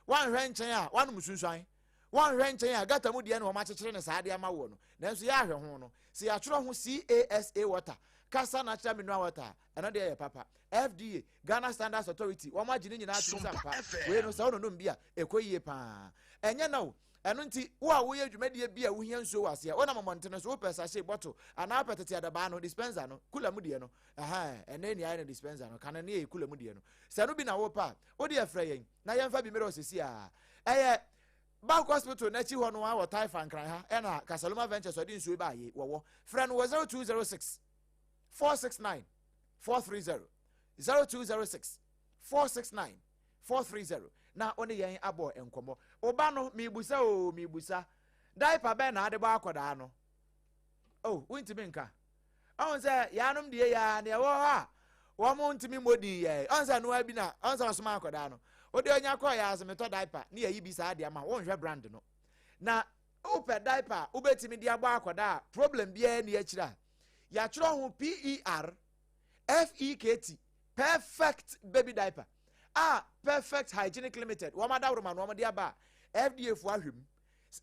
Woanhwɛ nkyɛn a woanom sunsuan. Woanhwɛ nkyɛn a gata mu deɛ na wɔakyekyere no saa de ama woɔ no. Nanso yɛahwɛ ho no, sɛ yɛatwerɛ ho CASA water, Kasa Natural Mineral Water a, ɛno deɛ yɛ papa. FDA, Ghana Standards Authority, wɔn agye ne nyinaa atom sɛ ampa, wei no sɛ wononom bi a, ɛkɔ yie paa. Ɛnyɛ na o. Ɛno nti, wo a woyɛ dwumadie bi a wohia nsuo wɔ aseɛ, wonam mmɔntene so, wopɛ sachet, bottle, anaa wopɛ tete adabaa no, dispenser no, kula mu deɛ no, ɛhɛn, ɛnnɛ nea ayɛ no dispenser no, kane no yɛ kula mu deɛ no. Sɛ ɛno bi na wopɛ a, wo deɛ frɛ yɛn na yɛmfa bi mmerɛ wo seesei ara. Ɛyɛ Bank Hospital no akyi hɔ no ara wɔ Taifa, Nkran ha, ɛna Kasaluma Ventures ɔde nsuo yi baeɛ yi, wɔwɔ. Frɛ no wɔ 0206 469 430, 0206. 469 430 na wo ne yɛn abɔ nkɔmmɔ. Wo ba no, mebusa oo, mebusa, diaper bɛn na ade bɔ akɔdaa no? Oh, wontumi nka. Ɔhu sɛ yɛanom deɛ yɛa nea ɛwɔ hɔ a wɔn ntumi mmɔ din yɛ. Ɔhu sɛ noa bi na ɔhu sɛ ɔsoma akɔdaa no. Wode ɔnya kɔɔ yɛ ase metɔ diaper ne yɛyi bi saa de ama wonhwɛ brand no. Na wopɛ diaper a wobɛtumi de abɔ akɔdaa a problem biara ni akyire a yɛatwerɛ ho PER FEKT Perfect baby diaper a Perfect Hygienic Limited wɔn adaworoma na wɔde aba a FDA foɔ ahwɛ mu,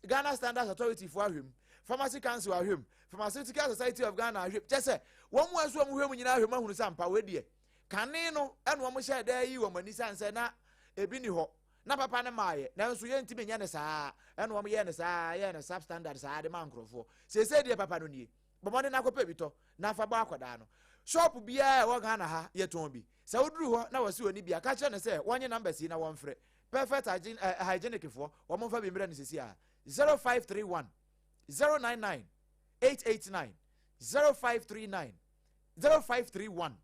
Ghana Standards Authority foɔ ahwɛ mu, Pharmacy Council ahwɛ mu, Pharmaceutical Society of Ghana ahwɛ mu. Kyɛ sɛ wɔn mu nso wɔn hwɛ mu nyinaa ahwɛ mu ahunu sɛ ampa wei deɛ kane no ɛna wɔn hyɛ dɛ yi wɔn ani san sɛ na ebi ni hɔ na papa no maayɛ nanso yɛntumi nyɛ no saa ɛna wɔn yɛ no saa yɛ no substandard saa de ma nkurɔfoɔ seesei deɛ papa no nie. Bɔ mmɔden na kɔpɛ bi tɔ na fa bɔ akwadaa no. Shop biara a ɛwɔ Ghana ha yɛtɔn bi. Sɛ woduru hɔ na wɔse wɔnni bi a, ka kyerɛ no sɛ wɔnye numbers yi na wɔmfrɛ. Perfect Hygiene, eh, Hygienic foɔ, wɔn mfa bi mmerɛ no sisi a. 0531 099 889 0539 0531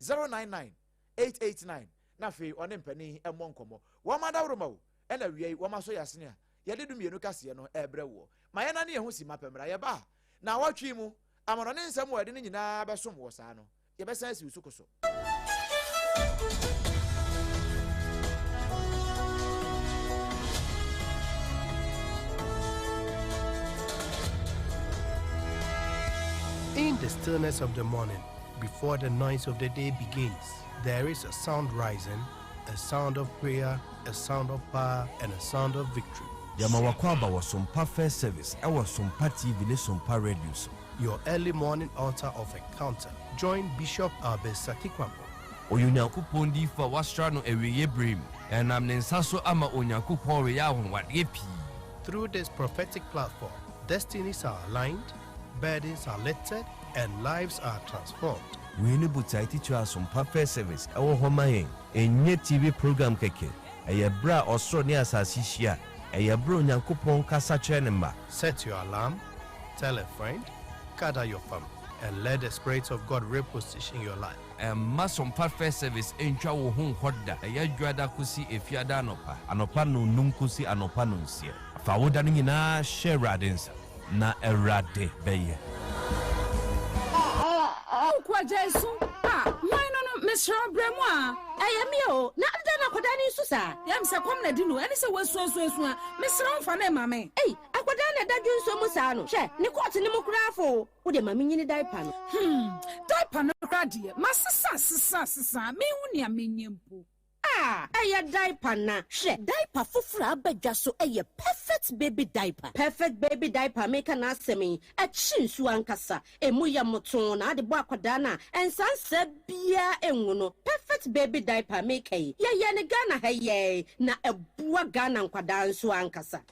099 889 na afei ɔne mpanin mmɔ nkɔmmɔ. Wɔn adaworoma o, ɛna awia yi wɔn asɔ yɛ asene a yɛde dumienu kaseɛ no ɛrebrɛ woɔ. Ma yɛnane yɛn ho si ma pɛ mmra yɛba a. Naawɔtwe yi mu, amannɔne nsɛm a wɔde no nyinaa bɛsom wɔ saa no, yɛbɛsan asi wo so koso. In the stillness of the morning, before the noise of the day begins, there is a sound rising, a sound of prayer, a sound of power, and a sound of victory. Yɛma w'akwaaba wɔ Sompa First Service ɛwɔ Sompa TV ne Sompa Radio so. Your early morning altar of encounter. Join Bishop Albert Sakikwampo. Ɔyɛ Onyankopɔn diyifo a wɔasra no awieeɛ berɛ mu. Ɛnam ne nsa so ama Onyankopɔn reyɛ anwanwadeɛ pii. Through this prophetic platform, destinies are aligned, burdens are lifted, and lives are transformed. Wei ne botae titire a Sompa First Service wɔ hɔ ma yɛn. Ɛnyɛ TV program kɛkɛ. Ɛyɛ berɛ a ɔsoro ne asase hyia. Ɛyɛ berɛ a Onyankopɔn kasa kyerɛ ne mma. Set your alarm, tell a friend, gather your family, and let the Spirit of God reposition your life. Mma Sompa First Service ntwa wo ho nkɔ da. Ɛyɛ Dwoada kosi Efiada anɔpa. Anɔpa nnɔnnum kosi anɔpa nnɔnsia. Fa wo da no nyinaa hyɛ Awurade nsa, na Awurade bɛyɛ. Nkoagya esu a, hwan no no, mesrɛ wo brɛ mu a. Ɛyɛ me o, na adɛn na akwadaa no resu saa? Yam sɛ kɔm na di no, ɛne sɛ wasuasuasua. Mesrɛ wo mfa no mma me. Ei, akwadaa na ɛda dwonsɔ mu saa no, hwɛ, ne kɔɔto no mu koraa afɔ o. Wo deɛ ma menyi ne diaper no. Hmm, diaper no koraa deɛ, masesa sesa sesa, menhu nea menyɛ mpo. Ah, ɛyɛ diaper na. Hwɛ, diaper foforɔ a aba dwa so yɛ Perfect Baby Diaper. Perfect Baby Diaper a mereka n'asɛm yi, ɛkye nsuo ankasa. Emu yɛ mmotoo na ade bɔ akwadaa no a, nsansaa biara ngu no. Perfect Baby Diaper a mereka yi, yɛyɛɛ no Ghana ha yi ara na ɛboa Ghana nkwadaa nso ankasa.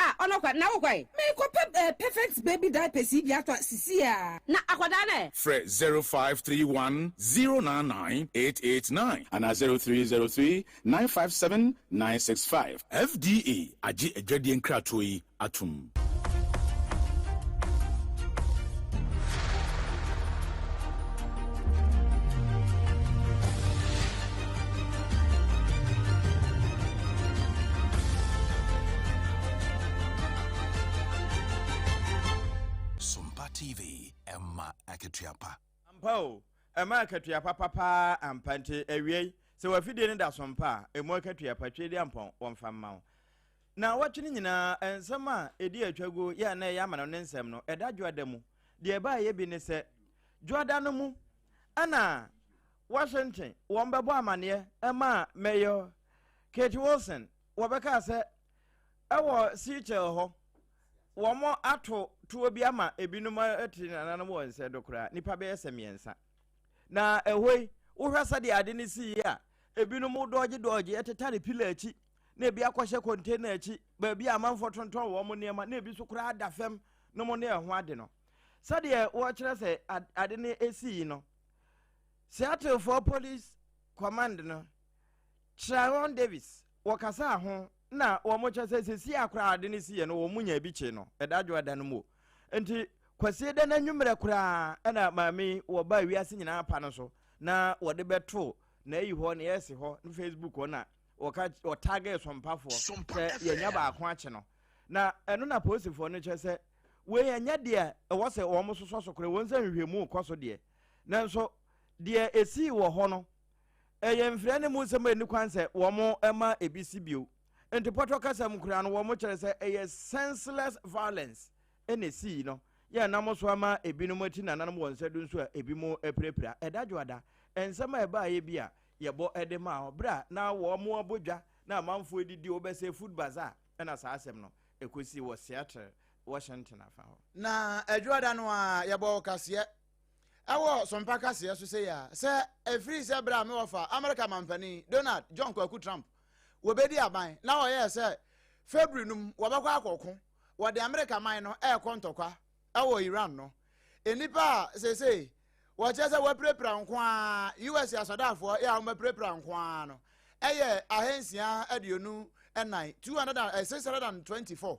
Ah, ɔno kwa, na wo kɔ ɛ? Merekɔpɛ eh, Perfect Baby Diapers yi bi atɔ sisi a. Na akwadaa no ɛ? Frɛ 0531 099 889 anaa 0303 957 965. FDA agye adwadie nkratoɔ yi atom. Sompa TV, ɛma akatua pa. Ampa o, ɛma akatua papa paa ampa nti awiei sɛ w'afidie no da sompa a, ɛmu akatua pa Tweediampɔn wɔmfa mma wo. Naawɔtwe no nyinaa nsɛm a ɛdi atwa guo yɛ a na ɛyɛ amano ne nsɛm no ɛda dwoada mu. Deɛ ɛbaeɛ bi ne sɛ dwoada no mu ɛna Washington wɔn bɛbɔ amaneɛ ɛmaa Mayor Kate Wilson wɔbɛkaa sɛ ɛwɔ Seattle hɔ wɔn ato tuo bi ama ebinom ati nananom wɔ nsɛ do koraa nipa bɛyɛ sɛ mmiɛnsa na ɛhɔ yi wohwɛ sɛdeɛ ade no si yi a ebinom dɔɔgye dɔɔgye ɛtetare pila akyi na ebi akɔhyɛ container akyi baabi a amanfoɔ tontɔn wɔn nneɛma na ebi nso koraa da fam nom ne ɛho ade no sɛdeɛ wɔkyerɛ sɛ ade no esi yi no Seattlefoɔ Police Command no Trayvon Davis wɔkasaa ho na wɔn kyerɛ sɛ sɛsi akora ade no si yɛ no wɔn mu nya bi kye no ɛda adwo ada no mu nti kwasie da no anwummerɛ koraa ɛna maame wɔba wiase nyinaa pa no so na wɔde bɛto. n'ayi hɔ ne ɛse hɔ ne Facebook hɔ na wɔka wɔtagee sompafoɔ sɛ yɛnya baako akye no. Na ɛno na polisifoɔ no kyerɛ sɛ wei ɛnyɛ deɛ ɛwɔ sɛ wɔn sosɔ so koraa, wɔn sɛ nhwehwɛmu rekɔ so deɛ. Nanso deɛ esii wɔ hɔ no, ɛyɛ mfrɛ ne mu nsɛm a ɛnni kwan sɛ wɔn ma ebi si bio. Nti pɔtɔ kasa mu koraa no wɔn kyerɛ sɛ ɛyɛ senseless violence ɛna esii no. Yɛ nam so ama ebinom ati nananom wɔn nsa du nso a ebinom apirapira. Ɛda dwoada, nsɛm a ɛbaeɛ bi a yɛbɔ de maa hɔ berɛ a na wɔn abɔ dwa na amanfoɔ redidi wɔbɛsɛ food bazaar ɛna saa asɛm no ɛkɔsii wɔ Seattle, Washington afa hɔ. Na Adwuada no ara yɛbɔɔ kaseɛ ɛwɔ Sompa kaseɛ so sei ara sɛ ɛfiri sɛ berɛ a me wɔfa Amerika mampanin Donald John Kwaku Trump wɔbɛdi aban na wɔyɛɛ sɛ February no mu wɔbɛkɔ akɔko wɔde Amerika man no ɛrekɔ ntɔkwa ɛwɔ Iran no nnipa a seesei wɔkyerɛ sɛ wɔapirapira nko ara US asɔdaafoɔ yɛ a wɔapirapira nko ara no ɛyɛ 624, 200 624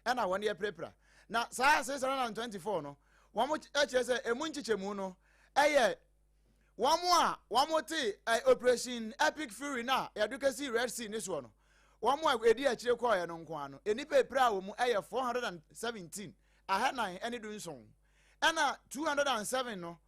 ɛna wɔn apirapira. Na saa 624 no, wɔn kyerɛ sɛ emu nkyekyɛmu no ɛyɛ wɔn a wɔn te Operation Epic Fury na yɛde kɛsi Red Sea ne soɔ no, wɔn a edi akyire kɔɔɛ no nko ano nnipa epira a wɔn mu ɛyɛ 417, 417, ɛna 207 no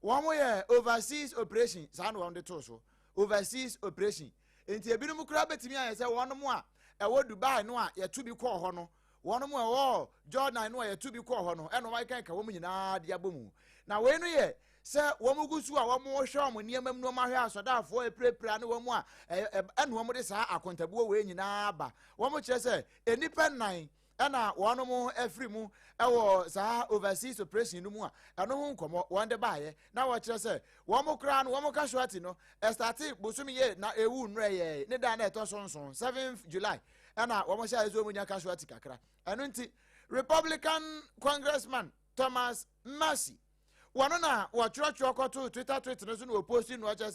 wɔn yɛ overseas operation. Saa na wɔn de to so, overseas operation. Nti ebinom koraa bɛtumi ayɛ sɛ wɔn a ɛwɔ Dubai no a yɛto bi kɔɔ hɔ no, wɔn a ɛwɔ Jordan no a yɛto bi kɔɔ hɔ no, ɛna wɔn akeka wɔn nyinaa de abɔ mu. Na wei no yɛ sɛ wɔn gu so a wɔn hwɛ wɔn nneɛma mu na wɔn ahwɛ asɔdaafoɔ apirapira ne wɔn a ɛna wɔn de saa akontabuo wei nyinaa ba. Wɔn kyerɛ sɛ nnipa nnan ɛna wɔn afiri mu ɛwɔ saa overseas operation no mu a ɛno ho nkɔmɔ wɔn de baayɛ. Na wɔkyerɛ sɛ wɔn koraa no, wɔn casualty no ɛstart bosomi yɛ na ewu nnurɛ yɛ ne da na ɛtɔ so 7, 7th July, ɛna wɔn hyɛ ayɛ sɛ wɔn nya casualty kakra. Ɛno nti Republican Congressman Thomas Massie, wɔn na wɔtwerɛtwerɛ kɔto Twitter tweet no so na wɔpost no, ɔkyerɛ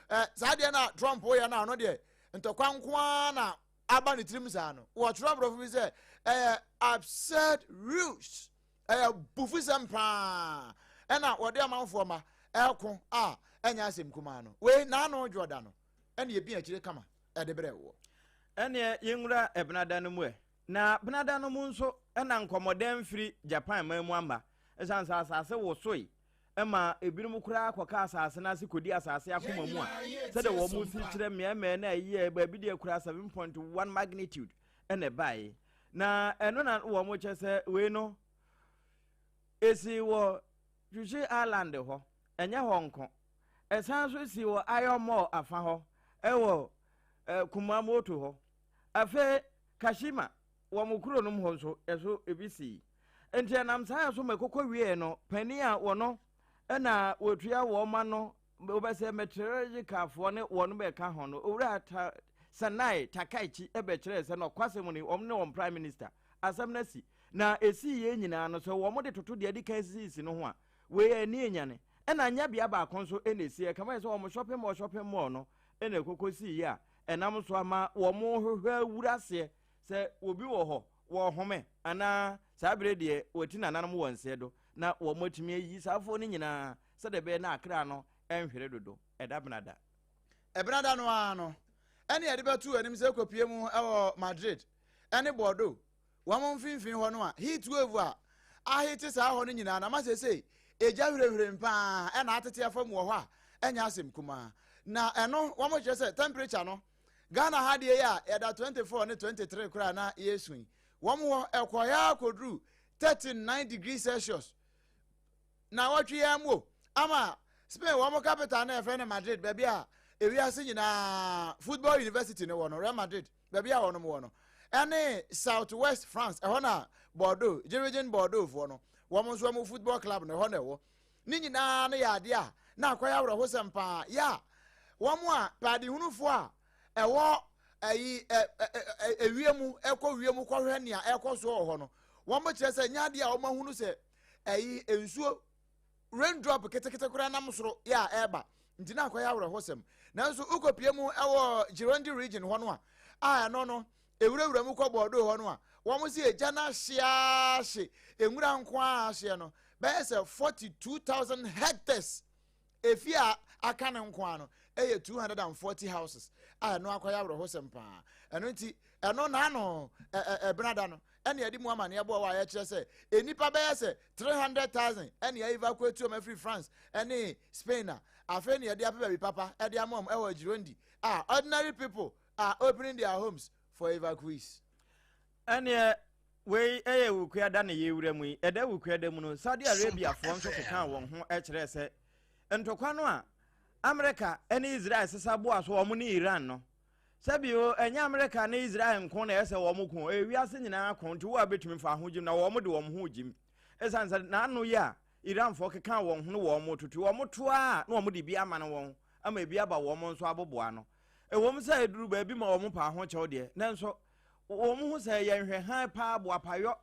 sɛ saa deɛ na Trump yɛ no, ano deɛ ntɔkwa nko ara na aba ne tirim. Saa no wɔtwerɛ aborɔfo bi sɛ ɛyɛ absurd ruse, ɛyɛ bufusɛm paa ɛna wɔde amanfoɔ ma ɛko a ɛnyɛ asɛm kumaa no. Wei n'ano dwoɔda no ɛna ebi akyire kama ɛde brɛ wɔ. Ɛneɛ yɛnwura ɛbenada no mu ɛ. Na benada no mu nso ɛna nkɔmmɔdɛn mfiri Japan man mu amba, ɛsiane sɛ asase wosoe ma ebinom koraa kɔka asase no ase kɔdi asase akoma mu a, sɛdeɛ wɔn si kyerɛ mmeammea no a ɛyɛ baabi deɛ kura 7.1 magnitude ɛna ɛbaeɛ. Na ɛno na wɔn kyɛ sɛ wei no esi wɔ Kyushu Island hɔ. Ɛnyɛ hɔ nko, ɛsan nso si wɔ Iron Mall afa hɔ ɛwɔ Kumamoto hɔ. Afei Kashima wɔn kuro nom hɔ nso ɛso ebi sii. Nti ɛnam saa so ma ɛkɔkɔ wie no, panin a wɔno ɛna wɔtua wɔn ma no wɔbɛsɛ meteorologicalfoɔ ne wɔn bɛka ho no, Owura ta Sanai Takaichi, ɛbɛkyerɛɛ sɛ nɔkwasɛm ni, wɔn ne wɔn prime minister asɛm no asi. Na ɛsii yɛn nyinaa no sɛ wɔn de toto deɛ ɛde kan sisiisi no ho a, wei ani enyane. Ɛna nyɛ bea baako nso ɛna esi, ɛkama yɛ sɛ wɔn shopping mall no ɛna ɛkɔkɔ sii yɛ a ɛnam so ama wɔn hwehwɛ awura aseɛ sɛ obi wɔ hɔ wɔhome anaa saa bere deɛ wɔti nananom wɔ nsɛɛ do na wɔn atumi ayi saa afoɔ no nyinaa sɛdeɛ ɛbɛyɛ na akra no ɛnhwere dodo. Ɛda benada. Ɛbenada no ara no ɛne yɛde bɛto anim sɛ kɔpie mu ɛwɔ Madrid ɛne Bordeaux wɔn mfimfini hɔ no a heat wave a ahete saa hɔ no nyinaa na ma sesei egya hwirehwire paa ɛna atete afa mu wɔ hɔ a ɛnyɛ asɛm kumaa. Na ɛno wɔn kyerɛ sɛ temperature no, Ghana ha deɛ yi a yɛda 24 ne 23 koraa na yɛresu yi, wɔn hɔ ɛkɔyɛ akɔduru 39 degrees Celsius na wɔtwe yɛn mu ama Spain wɔn capital na yɛfrɛ no Madrid, baabi a ewiase nyinaa football university no wɔ no, Real Madrid, baabi a wɔn wɔ no, ɛne south west France ɛhɔ na Bordeaux, Girondins Bordeaux foɔ no, wɔn nso wɔn football club no ɛhɔ na ɛwɔ. Ne nyinaa no yɛ adeɛ a na akɔyɛ awerɛhosɛm paa yɛ a wɔn a paadehunufoɔ a ɛwɔ ɛyi ɛ ɛ ewiem ɛkɔ wiem kɔhwɛ nea ɛkɔ soɔ wɔ hɔ no, wɔn kyerɛ sɛ nyɛ adeɛ a wɔn ahunu sɛ ɛyi nsuo raindrop ketekete koraa nam soro yɛ a ɛreba. Nti na akɔyɛ awerɛhosɛm. Nanso wokɔpie mu ɛwɔ Gironde region hɔ no a ɛno no ewurawura mu kɔ Bordeaux hɔ no a, wɔn si egya no ahye ahye nwura nko a ahyeɛ no bɛyɛ sɛ 42,000 hectares. Efie a aka no nko ara no yɛ 240 houses a ɛno akɔyɛ awerɛhosɛm paa. Ɛno nti, ɛno n'ano ɛbenada no ɛne yɛde mu amaneɛ boɔ wɔ a yɛkyerɛ sɛ nnipa bɛyɛ sɛ 300,000 ɛne yɛ evacuate wɔn afiri France ɛne Spain a afei ne yɛde apɛ baabi papa ɛde ama wɔn ɛwɔ Girondi a ordinary people are opening their homes for evacuees. Ɛneɛ wei yɛ Wukuada na yɛrewura mu yi. Ɛda Wukuada mu no, Saudi Arabiafoɔ nso kekaa wɔn ho kyerɛɛ sɛ ntɔkwa no a Amerika ne Israel sesa boa so wɔn ne Iran no, sɛbi o, ɛnyɛ Amerika ne Israel nko na ɛyɛ sɛ wɔn ko, ɛyɛ wiase nyinaa ko, nti wo a bɛtumi fa ho gyim na wɔn de wɔn ho gyim. Ɛsiane sɛ n'ano yi a Iranfoɔ kekaa wɔn ho no wɔn toto, wɔn to a na wɔn de bi amane wɔn ama ebi aba wɔn nso aboboa ano. Ɛwom sɛ ɛduru baabi ma wɔn pa ho kyɛw deɛ, nanso wɔn ho sɛ ɛyɛ nhwɛhan paa boapayɔ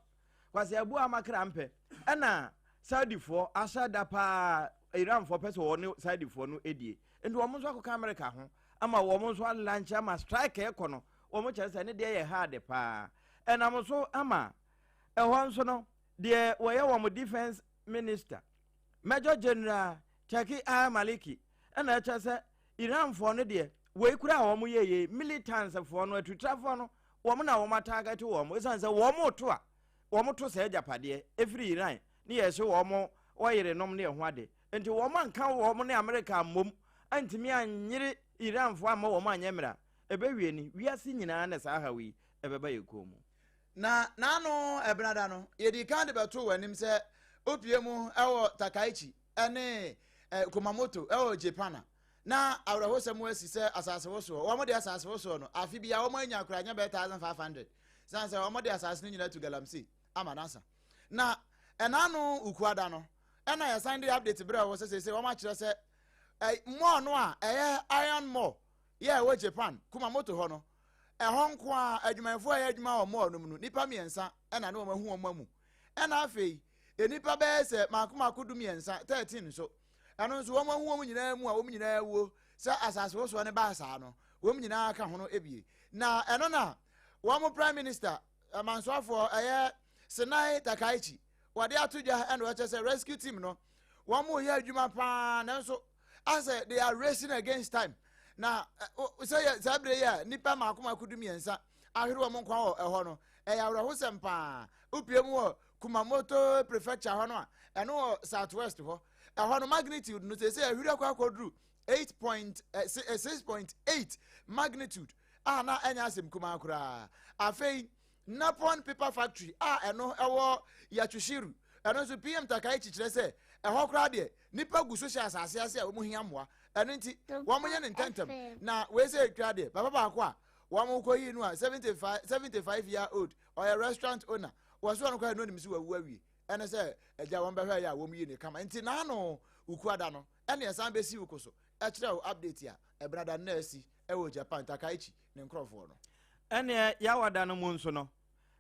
Kwasi Abua Amakra mpɛ ɛna Saudifoɔ ahyɛ da paa Iranfoɔ pɛ sɛ wɔne Saudifoɔ no die nti wɔn nso akɔka Amerika ho ama wɔn nso alankyɛ ama strike ɛkɔ no wɔn kyerɛ sɛ ne deɛ yɛ hard paa ɛnam so ama ɛhɔ nso no deɛ wɔyɛ wɔn defense minister Major General Turki Al Maliki ɛna ɛkyerɛ sɛ Iranfoɔ no deɛ wei kura a wɔn yɛ yei militantsfoɔ no atutrafoɔ no wɔn na wɔn ataagɛte wɔn ɛsiane sɛ wɔn to a wɔn to sɛ agyapadeɛ ɛfiri Iran ne yɛ ɛhye wɔn wɔyerenom ne ɛho ade nti wɔn anka wɔn ne Amerika mmom antumi anyere Iranfoɔ amma wɔn anyɛ mmara ɛbɛwie ni wiase nyinaa na saa haw yi ɛbɛba yɛ kɔn mu. Na n'ano ɛbenada no, yɛdii kan de bɛtoo w'anim sɛ opie mu wɔ Takaichi ne Kumamoto wɔ Japan a na awerɛhosɛm asi sɛ asasewosoɔ. Wɔn de asasewosoɔ no, afe biara wɔn anya koraa nyɛ bɛyɛ 1,500 sane sɛ wɔn de asase no nyinaa tu galamsey ama no asa. Na ɛnaano Ukuada no, ɛna yɛsan de update brɛ wɔ sɛ seesei wɔn akyerɛ sɛ mall no a ɛyɛ Iron Mall yɛ ɛwɔ Japan, Kumamoto hɔ no, ɛhɔ nko ara adwumayɛfoɔ a ɛyɛ adwuma wɔ mall no mu no, nnipa mmiɛnsa ɛna ne wɔn ahu wɔn amu. Ɛna afei, nnipa bɛyɛ sɛ mako mako du-mmiɛnsa, 13 nso, ɛno nso wɔn ahu wɔn nyinaa mu a wɔn nyinaa awuo sɛ asase wosoɔ no baa saa no, wɔn nyinaa ka ho no ebie. Na ɛno na wɔn Prime Minister, amansoafoɔ, ɛyɛ Sanae Takaichi, wɔde ato dwa ɛna wɔkyɛ sɛ rescue team no, wɔn reyɛ adwuma paa nanso asɛ they are racing against time. Na sɛ yɛ saa bere yi a nnipa mako mako du-mmiɛnsa ahwere wɔn nkwa wɔ ɛhɔ no, ɛyɛ awerɛhosɛm paa. Wopue mu wɔ Kumamoto Prefecture hɔ no a, ɛno wɔ South West hɔ. Ɛhɔ no magnitude no seesei ahwiri akɔ akɔduru 8.6.8 magnitude a na ɛnyɛ asɛm kumaa koraa. Afei Nippon Paper Factory a ɛno ɛwɔ Yatsushiru, ɛno nso PM Takaichi kyerɛ sɛ ɛhɔ koraa deɛ nipa gu so hyɛ asase ase a wɔn hia mmoa. Ɛno nti wɔn yɛ ne ntɛntɛm. Na wei sɛ etwa deɛ papa baako a wɔn kɔ yi no a 75 year old ɔyɛ restaurant owner wɔso ɔno koraa no nim sɛ wawu awie ɛne sɛ agya wɔn bɛhwɛ yɛ a wɔn yi ne kama nti n'ano ukuada no ɛne ɛsan bɛsi wo ko so ɛkyerɛ wo update a ɛbrada no na asi ɛwɔ Japan Takaichi ne nkorɔfoɔ no. Ɛneɛ Yawada no mu nso no,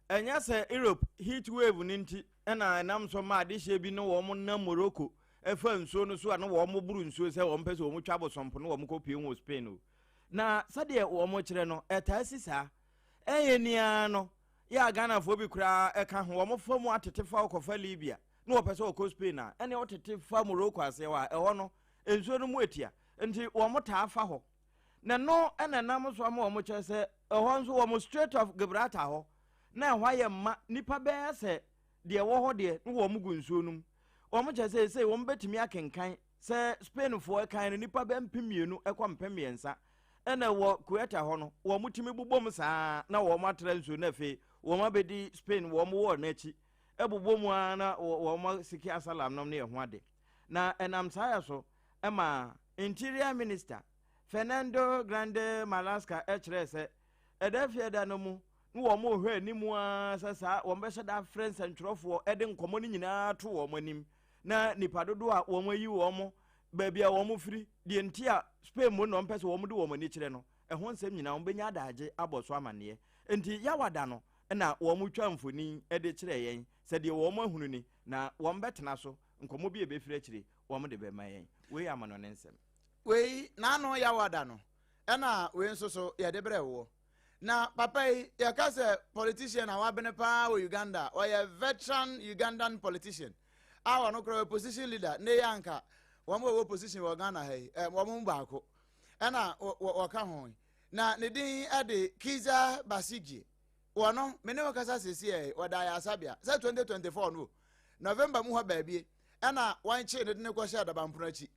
ɛnyɛ sɛ Europe heat wave no nti na ɛnam so ma adehyeɛ bi ne wɔn nam Morocco fa nsuo no so a na wɔn boro nsuo sɛ wɔn pɛ sɛ wɔn twa bosompo na wɔn kɔ pue wɔ Spain o. Na sɛdeɛ wɔn kyerɛ no, ɛtaa si saa. Ɛyɛ ni ara no, yɛ a Ghanafoɔ bi koraa ɛka ho, wɔn fa mu atete fa kɔfa Libya na wɔpɛ sɛ wɔkɔ Spain a, ɛneɛ wɔtete fa Morocco aseɛ hɔ a, ɛhɔ no nsuo no mu atia, nti wɔn taa fa hɔ. Na ɛno na ɛnam so ama wɔn kyerɛ sɛ ɛhɔ nso wɔn Strait of Gibraltar hɔ na ɛhɔ ayɛ mma nnipa bɛyɛ sɛ deɛ ɛwɔ hɔ deɛ na wɔn gu nsuo no mu. Wɔn kyerɛ sɛ ɛsei wɔn bɛtumi akenkan sɛ Spainfoɔ ɛkan no nnipa bɛ 2000 ɛkɔ 3000 ɛna wɔ Ceuta hɔ no wɔn tumi bobom saa na wɔn atra nsuo no afei wɔn abɛdi Spain wɔn wɔ no akyi ɛbobɔ mu ara na wɔn asiki asalam nom ne ɛho ade. Na ɛnam saa yɛ so ma Interior Minister Fernando Grande Marlaska kyerɛɛ sɛ ɛda Fiada no mu na wɔrehwɛ anim ara sɛ saa wɔbɛhyɛ da afrɛ nsɛntwerɛfoɔ de nkɔmmɔ no nyinaa ato wɔn anim na nnipa dodoɔ a wɔayi wɔn baabi a wɔfiri deɛ nti a Spain mu na wɔmpɛ sɛ wɔde wɔn ani kyerɛ no ɛho nsɛm nyinaa wɔbɛnya adagye abɔ so amanneɛ. Nti Yawada no na wɔtwa mfoni de kyerɛ yɛn sɛ deɛ wɔn ahunu ni na wɔbɛtena so nkɔmmɔ bi a ɛbɛfiri akyire wɔn de bɛma yɛn. Wei yɛ amanɔne nsɛm. Wei n'ano Yawada no ɛna wei nso so yɛde brɛ woɔ. Na papa yi yɛka sɛ politician a wabene paa wɔ Uganda, ɔyɛ veteran Ugandan politician a ɔno koraa ɔyɛ opposition leader ne yɛ anka. Wɔn a wɔwɔ position wɔ Ghana ha yi, eh, wɔn mu baako ɛna wɔka ho yi. Na ne din de Kizza Besigye. Wɔno, me ne wo kasa seesei ɛ, wɔda ayaresabea. Sɛ 2024 no o, November mu hɔ baabie, ɛna wɔnkyee no de no kɔhyɛɛ dabampono akyi.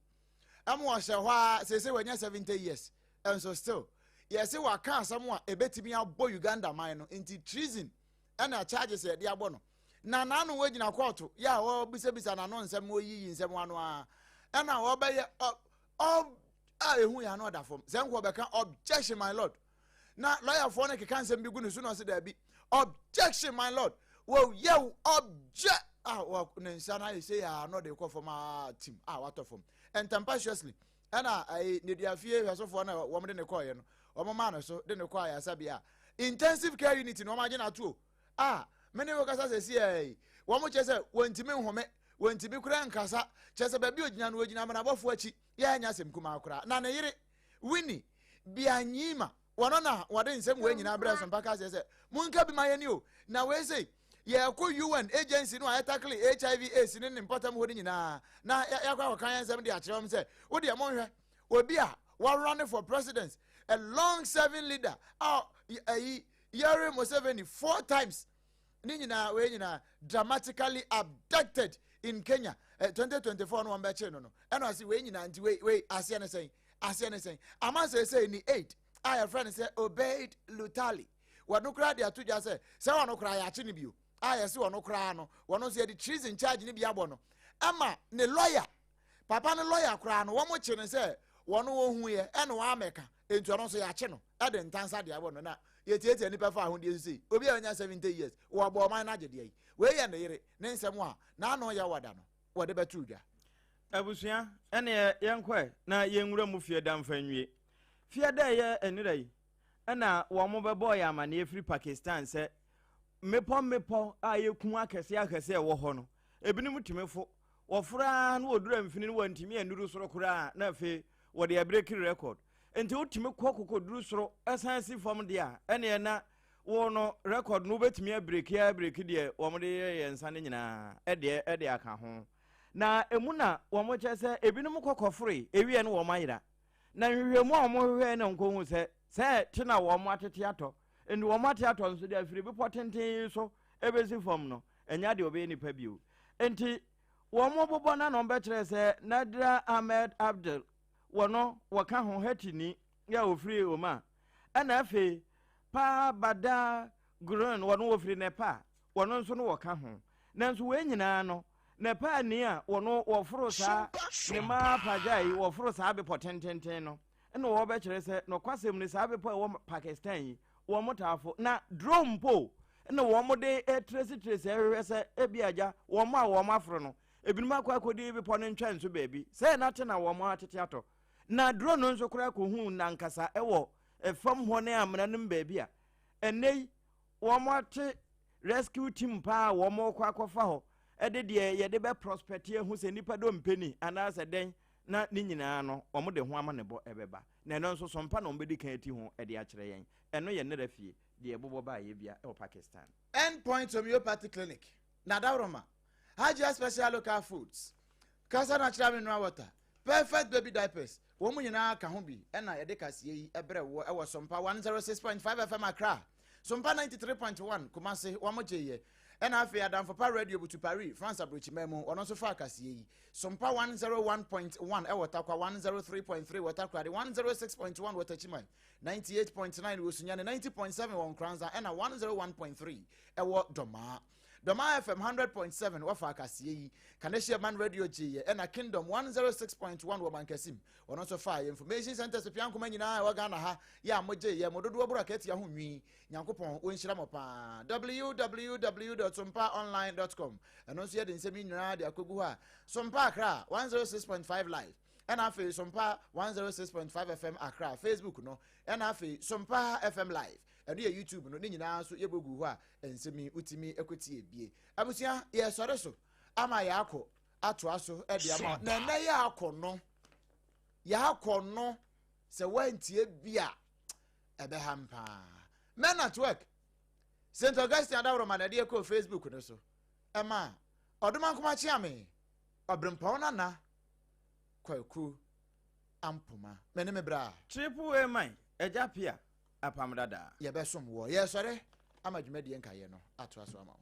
Ɛma ɔhyɛ hɔ ara, seesei wanya 70 years, nso still, yɛse waka asɛm a ɛbɛtumi abɔ Uganda man no, nti treason ɛna charges a yɛde abɔ no. Na n'ano wɔgyina kɔɔto, yɛ a wɔbisabisa n'ano nsɛm, wɔyiyi nsɛm ano ara, ɛna wɔbɛyɛ ɔ, ɔ, a ehu yɛ ano ɔda fam. Sɛ nka ɔbɛka objection my lord, na lɔyafoɔ no keka nsɛm bi gu ne so na ɔse daabi objection my lord wɔyɛ obje a wɔ ne nsa no ayɛ sɛ yɛ a na ɔde kɔ fam a tim a watɔ fam ntɛmpaciously ɛna ɛyi nneduafie hwɛsofoɔ no a wɔn de ne kɔɔyɛ no wɔn maa no so de ne kɔ ayasabea intensive care unit na wɔn agye no ato a me ne wo kasa sɛ si ɛyi wɔn kyɛ sɛ wɔntumi nhome wɔntumi kura nkasa kyɛ sɛ baabi ogyina no ogyina amanabɔfoɔ akyi yɛ anya asɛm kumaa koraa na ne yere Winnie Byanyima, wɔno na wɔde nsɛm wei nyinaa brɛ so mpaka aseɛ sɛ monka bi ma yɛni o na wei sei yɛkɔ UN agency no a ɛtakle HIV AIDS ne ne mpɔtam hɔ no nyinaa na yɛakɔ akɔka yɛn nsɛm de akyerɛ wɔn sɛ wodeɛ monhwɛ obi a wɔarane for president, a long serving leader a ɛyi Yoweri Museveni four times ne nyinaa wei nyinaa dramatically abducted in Kenya eh, 2024 no wɔn bɛkye no no ɛna ɔse wei nyinaa nti wei wei aseɛ ne sɛn aseɛ ne sɛn ama seesei ni aid a yɛfrɛ no sɛ Obeid Lutali wɔn koraa de ato dwa sɛ sɛ wɔn koraa yɛakye no bio a yɛse wɔn koraa no wɔn nso yɛde treason charge no bi abɔ no ɛma ne lawyer papa no lawyer koraa no wɔn kye no sɛ wɔn wɔn hu yɛ ɛna wɔn amɛka nti ɔno nso yɛakye no ɛde ntansa de abɔ no na yɛtiatia nipa fa ahodie so sei obi a ɔnya 70 years wɔbɔ ɔman no agye deɛ yi wei yɛ ne yere ne nsɛm a n'ano yɛ wada no wɔde bɛto dwa. Abusua, ɛneɛ yɛnkɔ ɛ na yɛnwura mu fiada mfa nwie. Fiada a ɛyɛ nnera yi na wɔn bɛbɔɔ yɛn amaneɛ firi Pakistan sɛ mmepɔ mmepɔ a ɛyɛ kun akɛseɛ akɛseɛ ɛwɔ hɔ no, ebinom tumi fo. Wɔforo ara na wɔduru amfini no wɔntumi annuru soro koraa na afei wɔde abireki record. Nti wotumi kɔ kokoduru soro san si fam deɛ a, ɛneɛ na wo no record no wobɛtumi abireki abireki deɛ wɔn de yɛ yɛn nsa no nyinaa ɛdeɛ ɛde aka ho. Na emu na wɔn kyerɛ sɛ ebinom kɔ kɔforoe, ewiɛ no wɔn ayera. Na nhwehwɛmu a wɔn hwehwɛɛ na wɔkɔhu sɛ sɛ te na wɔn atete atɔ. Nti wɔn ate atɔ nso deɛ afiri bepɔ tenten yi so ɛbɛsi fam no, ɛnyɛ adeɛ wɔbɛyɛ nipa bio. Nti wɔn bobɔ no na wɔn bɛkyerɛ sɛ Nadira Ahmed Abdel wɔ no wɔka ho Haitini a ɔfiri Oman. Ɛna afei Pa Bada Gurun wɔ no wɔfiri Nepal, wɔno nso no wɔka ho. Nanso wei nyinaa no, Nepalni a wɔno wɔforo saa ne mma pagya yi wɔforo saa bepɔ tententen no na wɔbɛkyerɛ sɛ nɔkwasɛm ni saa bepɔ a ɛwɔ Pakistan yi wɔn taafo na drone mpo na wɔn de tresitresi ɛhwehwɛ sɛ ebi agya wɔn a wɔn aforo no ebinom akɔ akɔdi bepɔ no nkyɛn so baabi sɛ na te na wɔn atete atɔ na drone no nso koraa kɔhu nankasa ɛwɔ fam hɔ ne amena no mu baabi a ɛnnɛ yi wɔate rescue team paa a wɔrekɔ akɔfa hɔ de deɛ yɛde bɛ prospect ahu sɛ nipa dompe ni anaasɛ dɛn na ne nyinaa no wɔde ho amanebɔ ɛbɛba na ɛno nso so mpa na wɔbɛdi kan ati ho de akyerɛ yɛn. Ɛno yɛ nnɛra fie deɛ ɛbobɔ baeɛ bia ɛwɔ Pakistan. End Point Homeopathy Clinic, Nadaworoma, Hajia Special Local Foods, Kasa Natural Mineral Water, Perfect Baby Diapers, wɔn mu nyinaa ka ho bi na yɛde kaseɛ yi brɛ woɔ wɔ Sompa 106.5 FM Accra, Sompa 93.1 Kumasi, wɔn gyeeɛ. Ɛna afei Adamfo Pa Radio Butu Paris, France aburokyiman mu, wɔn nso faa kaseɛ yi. Sompa 101.1 wɔ Tarkwa, 103.3 wɔ Takoradi, 106.1 wɔ Techiman, 98.9 wɔ Sunyani, 90.7 wɔ Nkoranza, ɛna 101.3 wɔ Dɔmaa. Dɔmaa FM 100.7 wɔfaa kaseɛ yi, Kaneshie Man Radio gyeeɛ, ɛna Kingdom 106.1 wɔ Mankasim, wɔn nso faa yɛ. Information Centres Piankoma nyinaa ɛwɔ Ghana ha yɛ a mogyeeɛ, mo dodoɔ boro akatua ho nwi. Nyankopɔn wɔnhyira mo paa. www.sompaonline.com ɛno nso yɛde nsɛm yi nyinaa de akɔgu hɔ a, Sompa Accra 106.5 Live, ɛna afei Sompa 106.5 FM Accra Facebook no, ɛna afei Sompa FM Live, ɛno yɛ YouTube no, ne nyinaa nso yɛbɔ gu hɔ a nsɛm yi wotumi kɔtie bie. Abusua, yɛsɔre so ama yɛakɔ atoa so de ama na ɛnɛ yɛakɔ no, yɛakɔ no sɛ woantie bi a ɛbɛha mpaa. Men at Work St. Augustine Adaworoma na ɛde ɛkɔɔ Facebook no so ɛma Ɔdomankoma Kyeame Ɔbrempɔn Nana. Kwaku Ampoma. Me ne me bra. Triple A man, Agya Pia, Apam Dada. Yɛbɛsom woɔ. Yɛresɔre ama dwumadie nkaeɛ no atoa so ama wo.